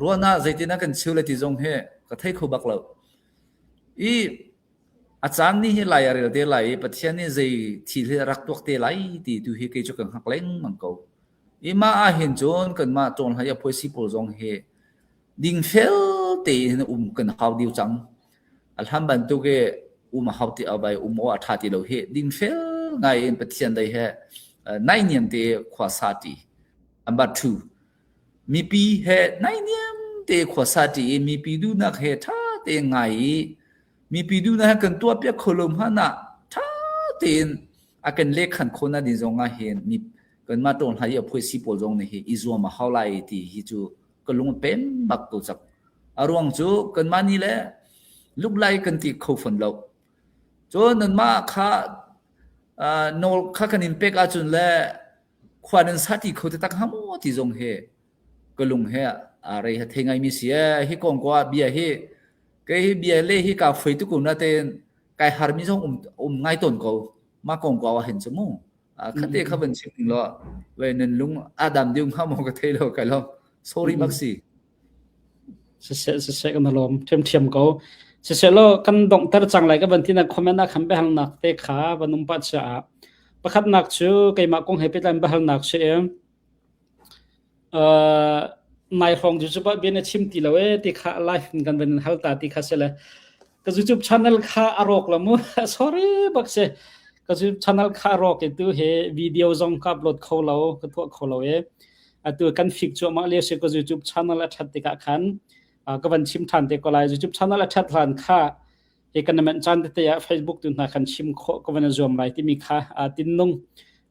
Ruahnak zeitin ah kan cheu le ti zong hi ka thei kho bak lo. I a caan nih hi lai a rel te lai i Pathian nih zei thil hi a rak tuak te lai ti tu hi kei cu ka hngak lengmang ko. I mah ahhin cun kanmah cawnhlei a phuaisi pawl zong hi dingfel tein um kan hau dih cang. A hlan bantuk i um a hau ti bai um awk a ṭha ti lo hi dingfel ngai in Pathian lei he naihniam te khua sa ṭi. Number two, mipi he naihniam te khua sa ṭi i mipi duhnak he ṭha tein ngai i mipi duhnak he kan tuahpiak kho lo hmanh ah ṭha tein a kan lehkhan khawhnak ding zong ah hin mi kanmah ṭawn hlai i a phuaisi pawl zong nih hi i zuam a hau lai ti hi cu ka lung a pem bak ko cak. A ruang cu kanmah nih le luklai kan ti kho fawn lo. Cun nanmah kha nawl kha kan in pek ahcun le khua nan sa ti kho taktak hnga maw ti zong hi ka lung he a rei ha thei ngaimi si ee. Hi kong ko ah bia hi kei hi bia le hi kaa foi tuk ko natein kai harmi zong um, um ngai tawn ko. Mah kong ko ah hin cu mu. Khate kha van chim ning law ve nan lung adam ding hnga maw ka thei lo kai lo. Sorry bak si. Siseh siseh kan lawm ṭhiamṭhiam ko. Siseh law kan donghter cang lai ka van ti na comment ah khan biahalnak te kha van um pah caah pakhatnak cu keimah kong he pehtlai in biahalnak si i uh, nai hrawng cu cu bia na chim ti lo e ti kha live in kan van hal ta ti kha si le ka YouTube channel kha a rawk la mu sorry bak si ka YouTube channel kha a rawk i tu he video zong ka upload kho lo ka tuah kho lo e atu kan fik cuahmah lio si ka YouTube channel a that tikah khan ka van chim than te ko lai YouTube channel a that hlan kha he kan manh caan tete ah Facebook tu hna khan chim khawh ka van zuam lai timi kha tinnung.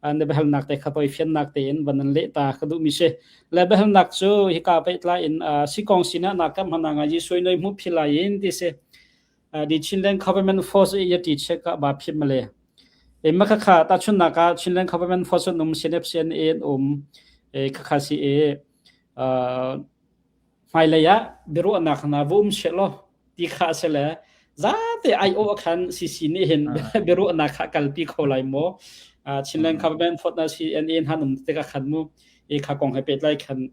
Na biahalnak te kha tawifiannak tein van an leh ta ka duhmi si. Le biahalnak cu hika pehtlai in sikong sinah na kam hana nga Jesuh noi hmu philai in ti si. Di Chinland Government Force i yati check ka ba phim male. E ma kha kha ta chun na ka Chinland Government Force num CNF CNA an um e kha kha si e hmailei ah biaruahnak hna va um she law ti kha a si le zate ai-awh ah khan CC nih hin biaruahnak kha kalpi kho lai maw? Chinland government fot na CNA hna um tikah khan mu e kha kong he pehtlai khan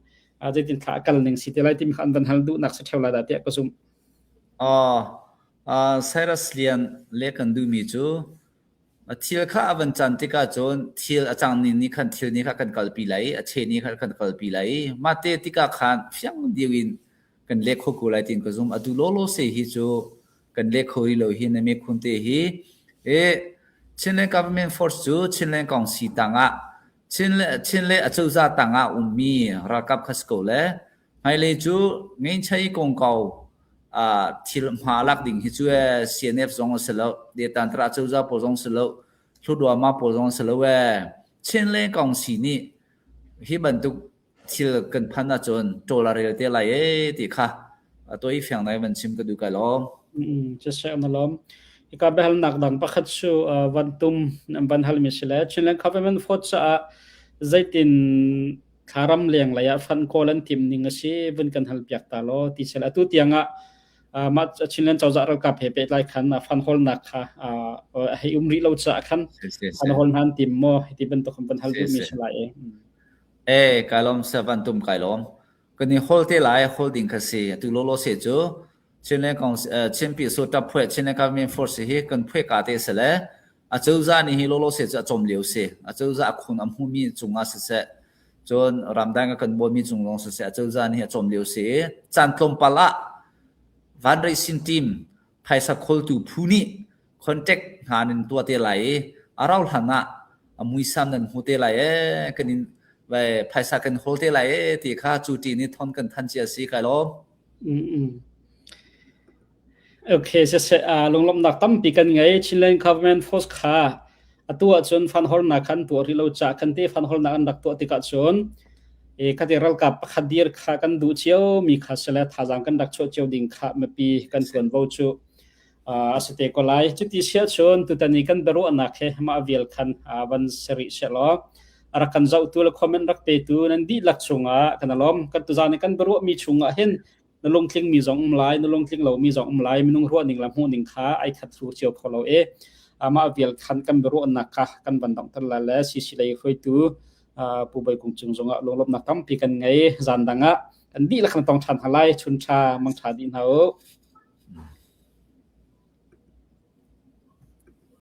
zeitin thla a kal ning si te lai timi kha an van hal duhnak si theo lai dah tiah ka zumh. Uh, Cyrus Lian le kan duhmi cu thil kha a van can tikah cun thil a cang ni nih khan thil nih kha kan kalpi lai i a che nih khan kan kalpi lai i mah te tikah khan fiang deuh in kan leh kho ko lai tiin ka zum. Atu lawlaw se hi cu kan leh kho rih lo hi na miphun te hi. E Chinland Government Force cu Chinland Kongsi tangah Chin le Chin le acozah tangah ummi ralkap kha si ko le hmailei cu ngeinchai kongkau thil hma lak ding hi cu CNF zong a si lo, Detantra acozah pawl zong si lo, Hlutwama pawl zong si lo ee. Chinland Kongsi nih hi bantuk thil kan phan ahcun ṭawl a rel te lai ee ti kha toi fiang nai van chim ka duh kai lawm. Siseh na lawm. Hika biahalnak dang pakhat cu van tum van halmi si le Chinland Government Force caah zeitin thlaram leng lei ah fund kawl an tim ning a si vun kan hal piak ta law ti sel atu tiang ah mah Chinland cozah ralkap he pehtlai khan fund hawlnak kha hei um rih lo caah khan fund hawl hna an tim maw ti bantuk kan hal duhmi si lai e. Ee, kai lawm sir van tum kai lawm. Kan i hol te lai, hol ding kha si. Atu lawlaw se cu Chinland kong Chinpi so tap phuai Chinland Government Force hi kan phuai ka te se le a cozah nih hi lawlaw se cu a cawm lio si. A cozah a khun a hmumi cungah siseh cun ramdang a kan bawmi cung zong siseh a cozah nih a cawm lio si. Caan tlawmpal ah Van Sin team phaisa kholtu phu nih contact hna nan tuah te lai i a rau hlan ah a muisam nan hmu te lai ee kan in vai phaisa kan hawl te lai ee ti kha cu ti nih thon kan than cia si kai lawm. Okay, siseh lunglawmhnak tampi kan ngei. Chinland Government Force kha atu ahcun fund hawlnak khan tuah rih lo ca kan te fund hawlnak an rak tuah tikah cun e khati ralkap pakhat dir kha kan duh cio mi kha sile thazaang kan rak chuah cio ding kha mipi kan tuanvo cu a si te ko lai. Cuti si ahcun tutan i kan biaruahnak he mah vial khan van si rih sehlaw a rak kan zohtu le comment rak petu nan dihlak chungah kan alawm. Kan tuzaan i kan biaruahmi chungah hin na lungtling mi zong um lai, na lungtling lomi zong um lai, minung ruahning le hmuhning kha ai khat thlu cio kho lo i mah vial khan kan biaruahnak kha kan van donghter lai le CC lei hruaitu Pu Bawi Kung Cung zongah lunglawmhnak tampi kan ngei. Zan dang ah kan dihlak kan tong ṭhan hna lai. Chun ṭha, mang ṭha dih hna u.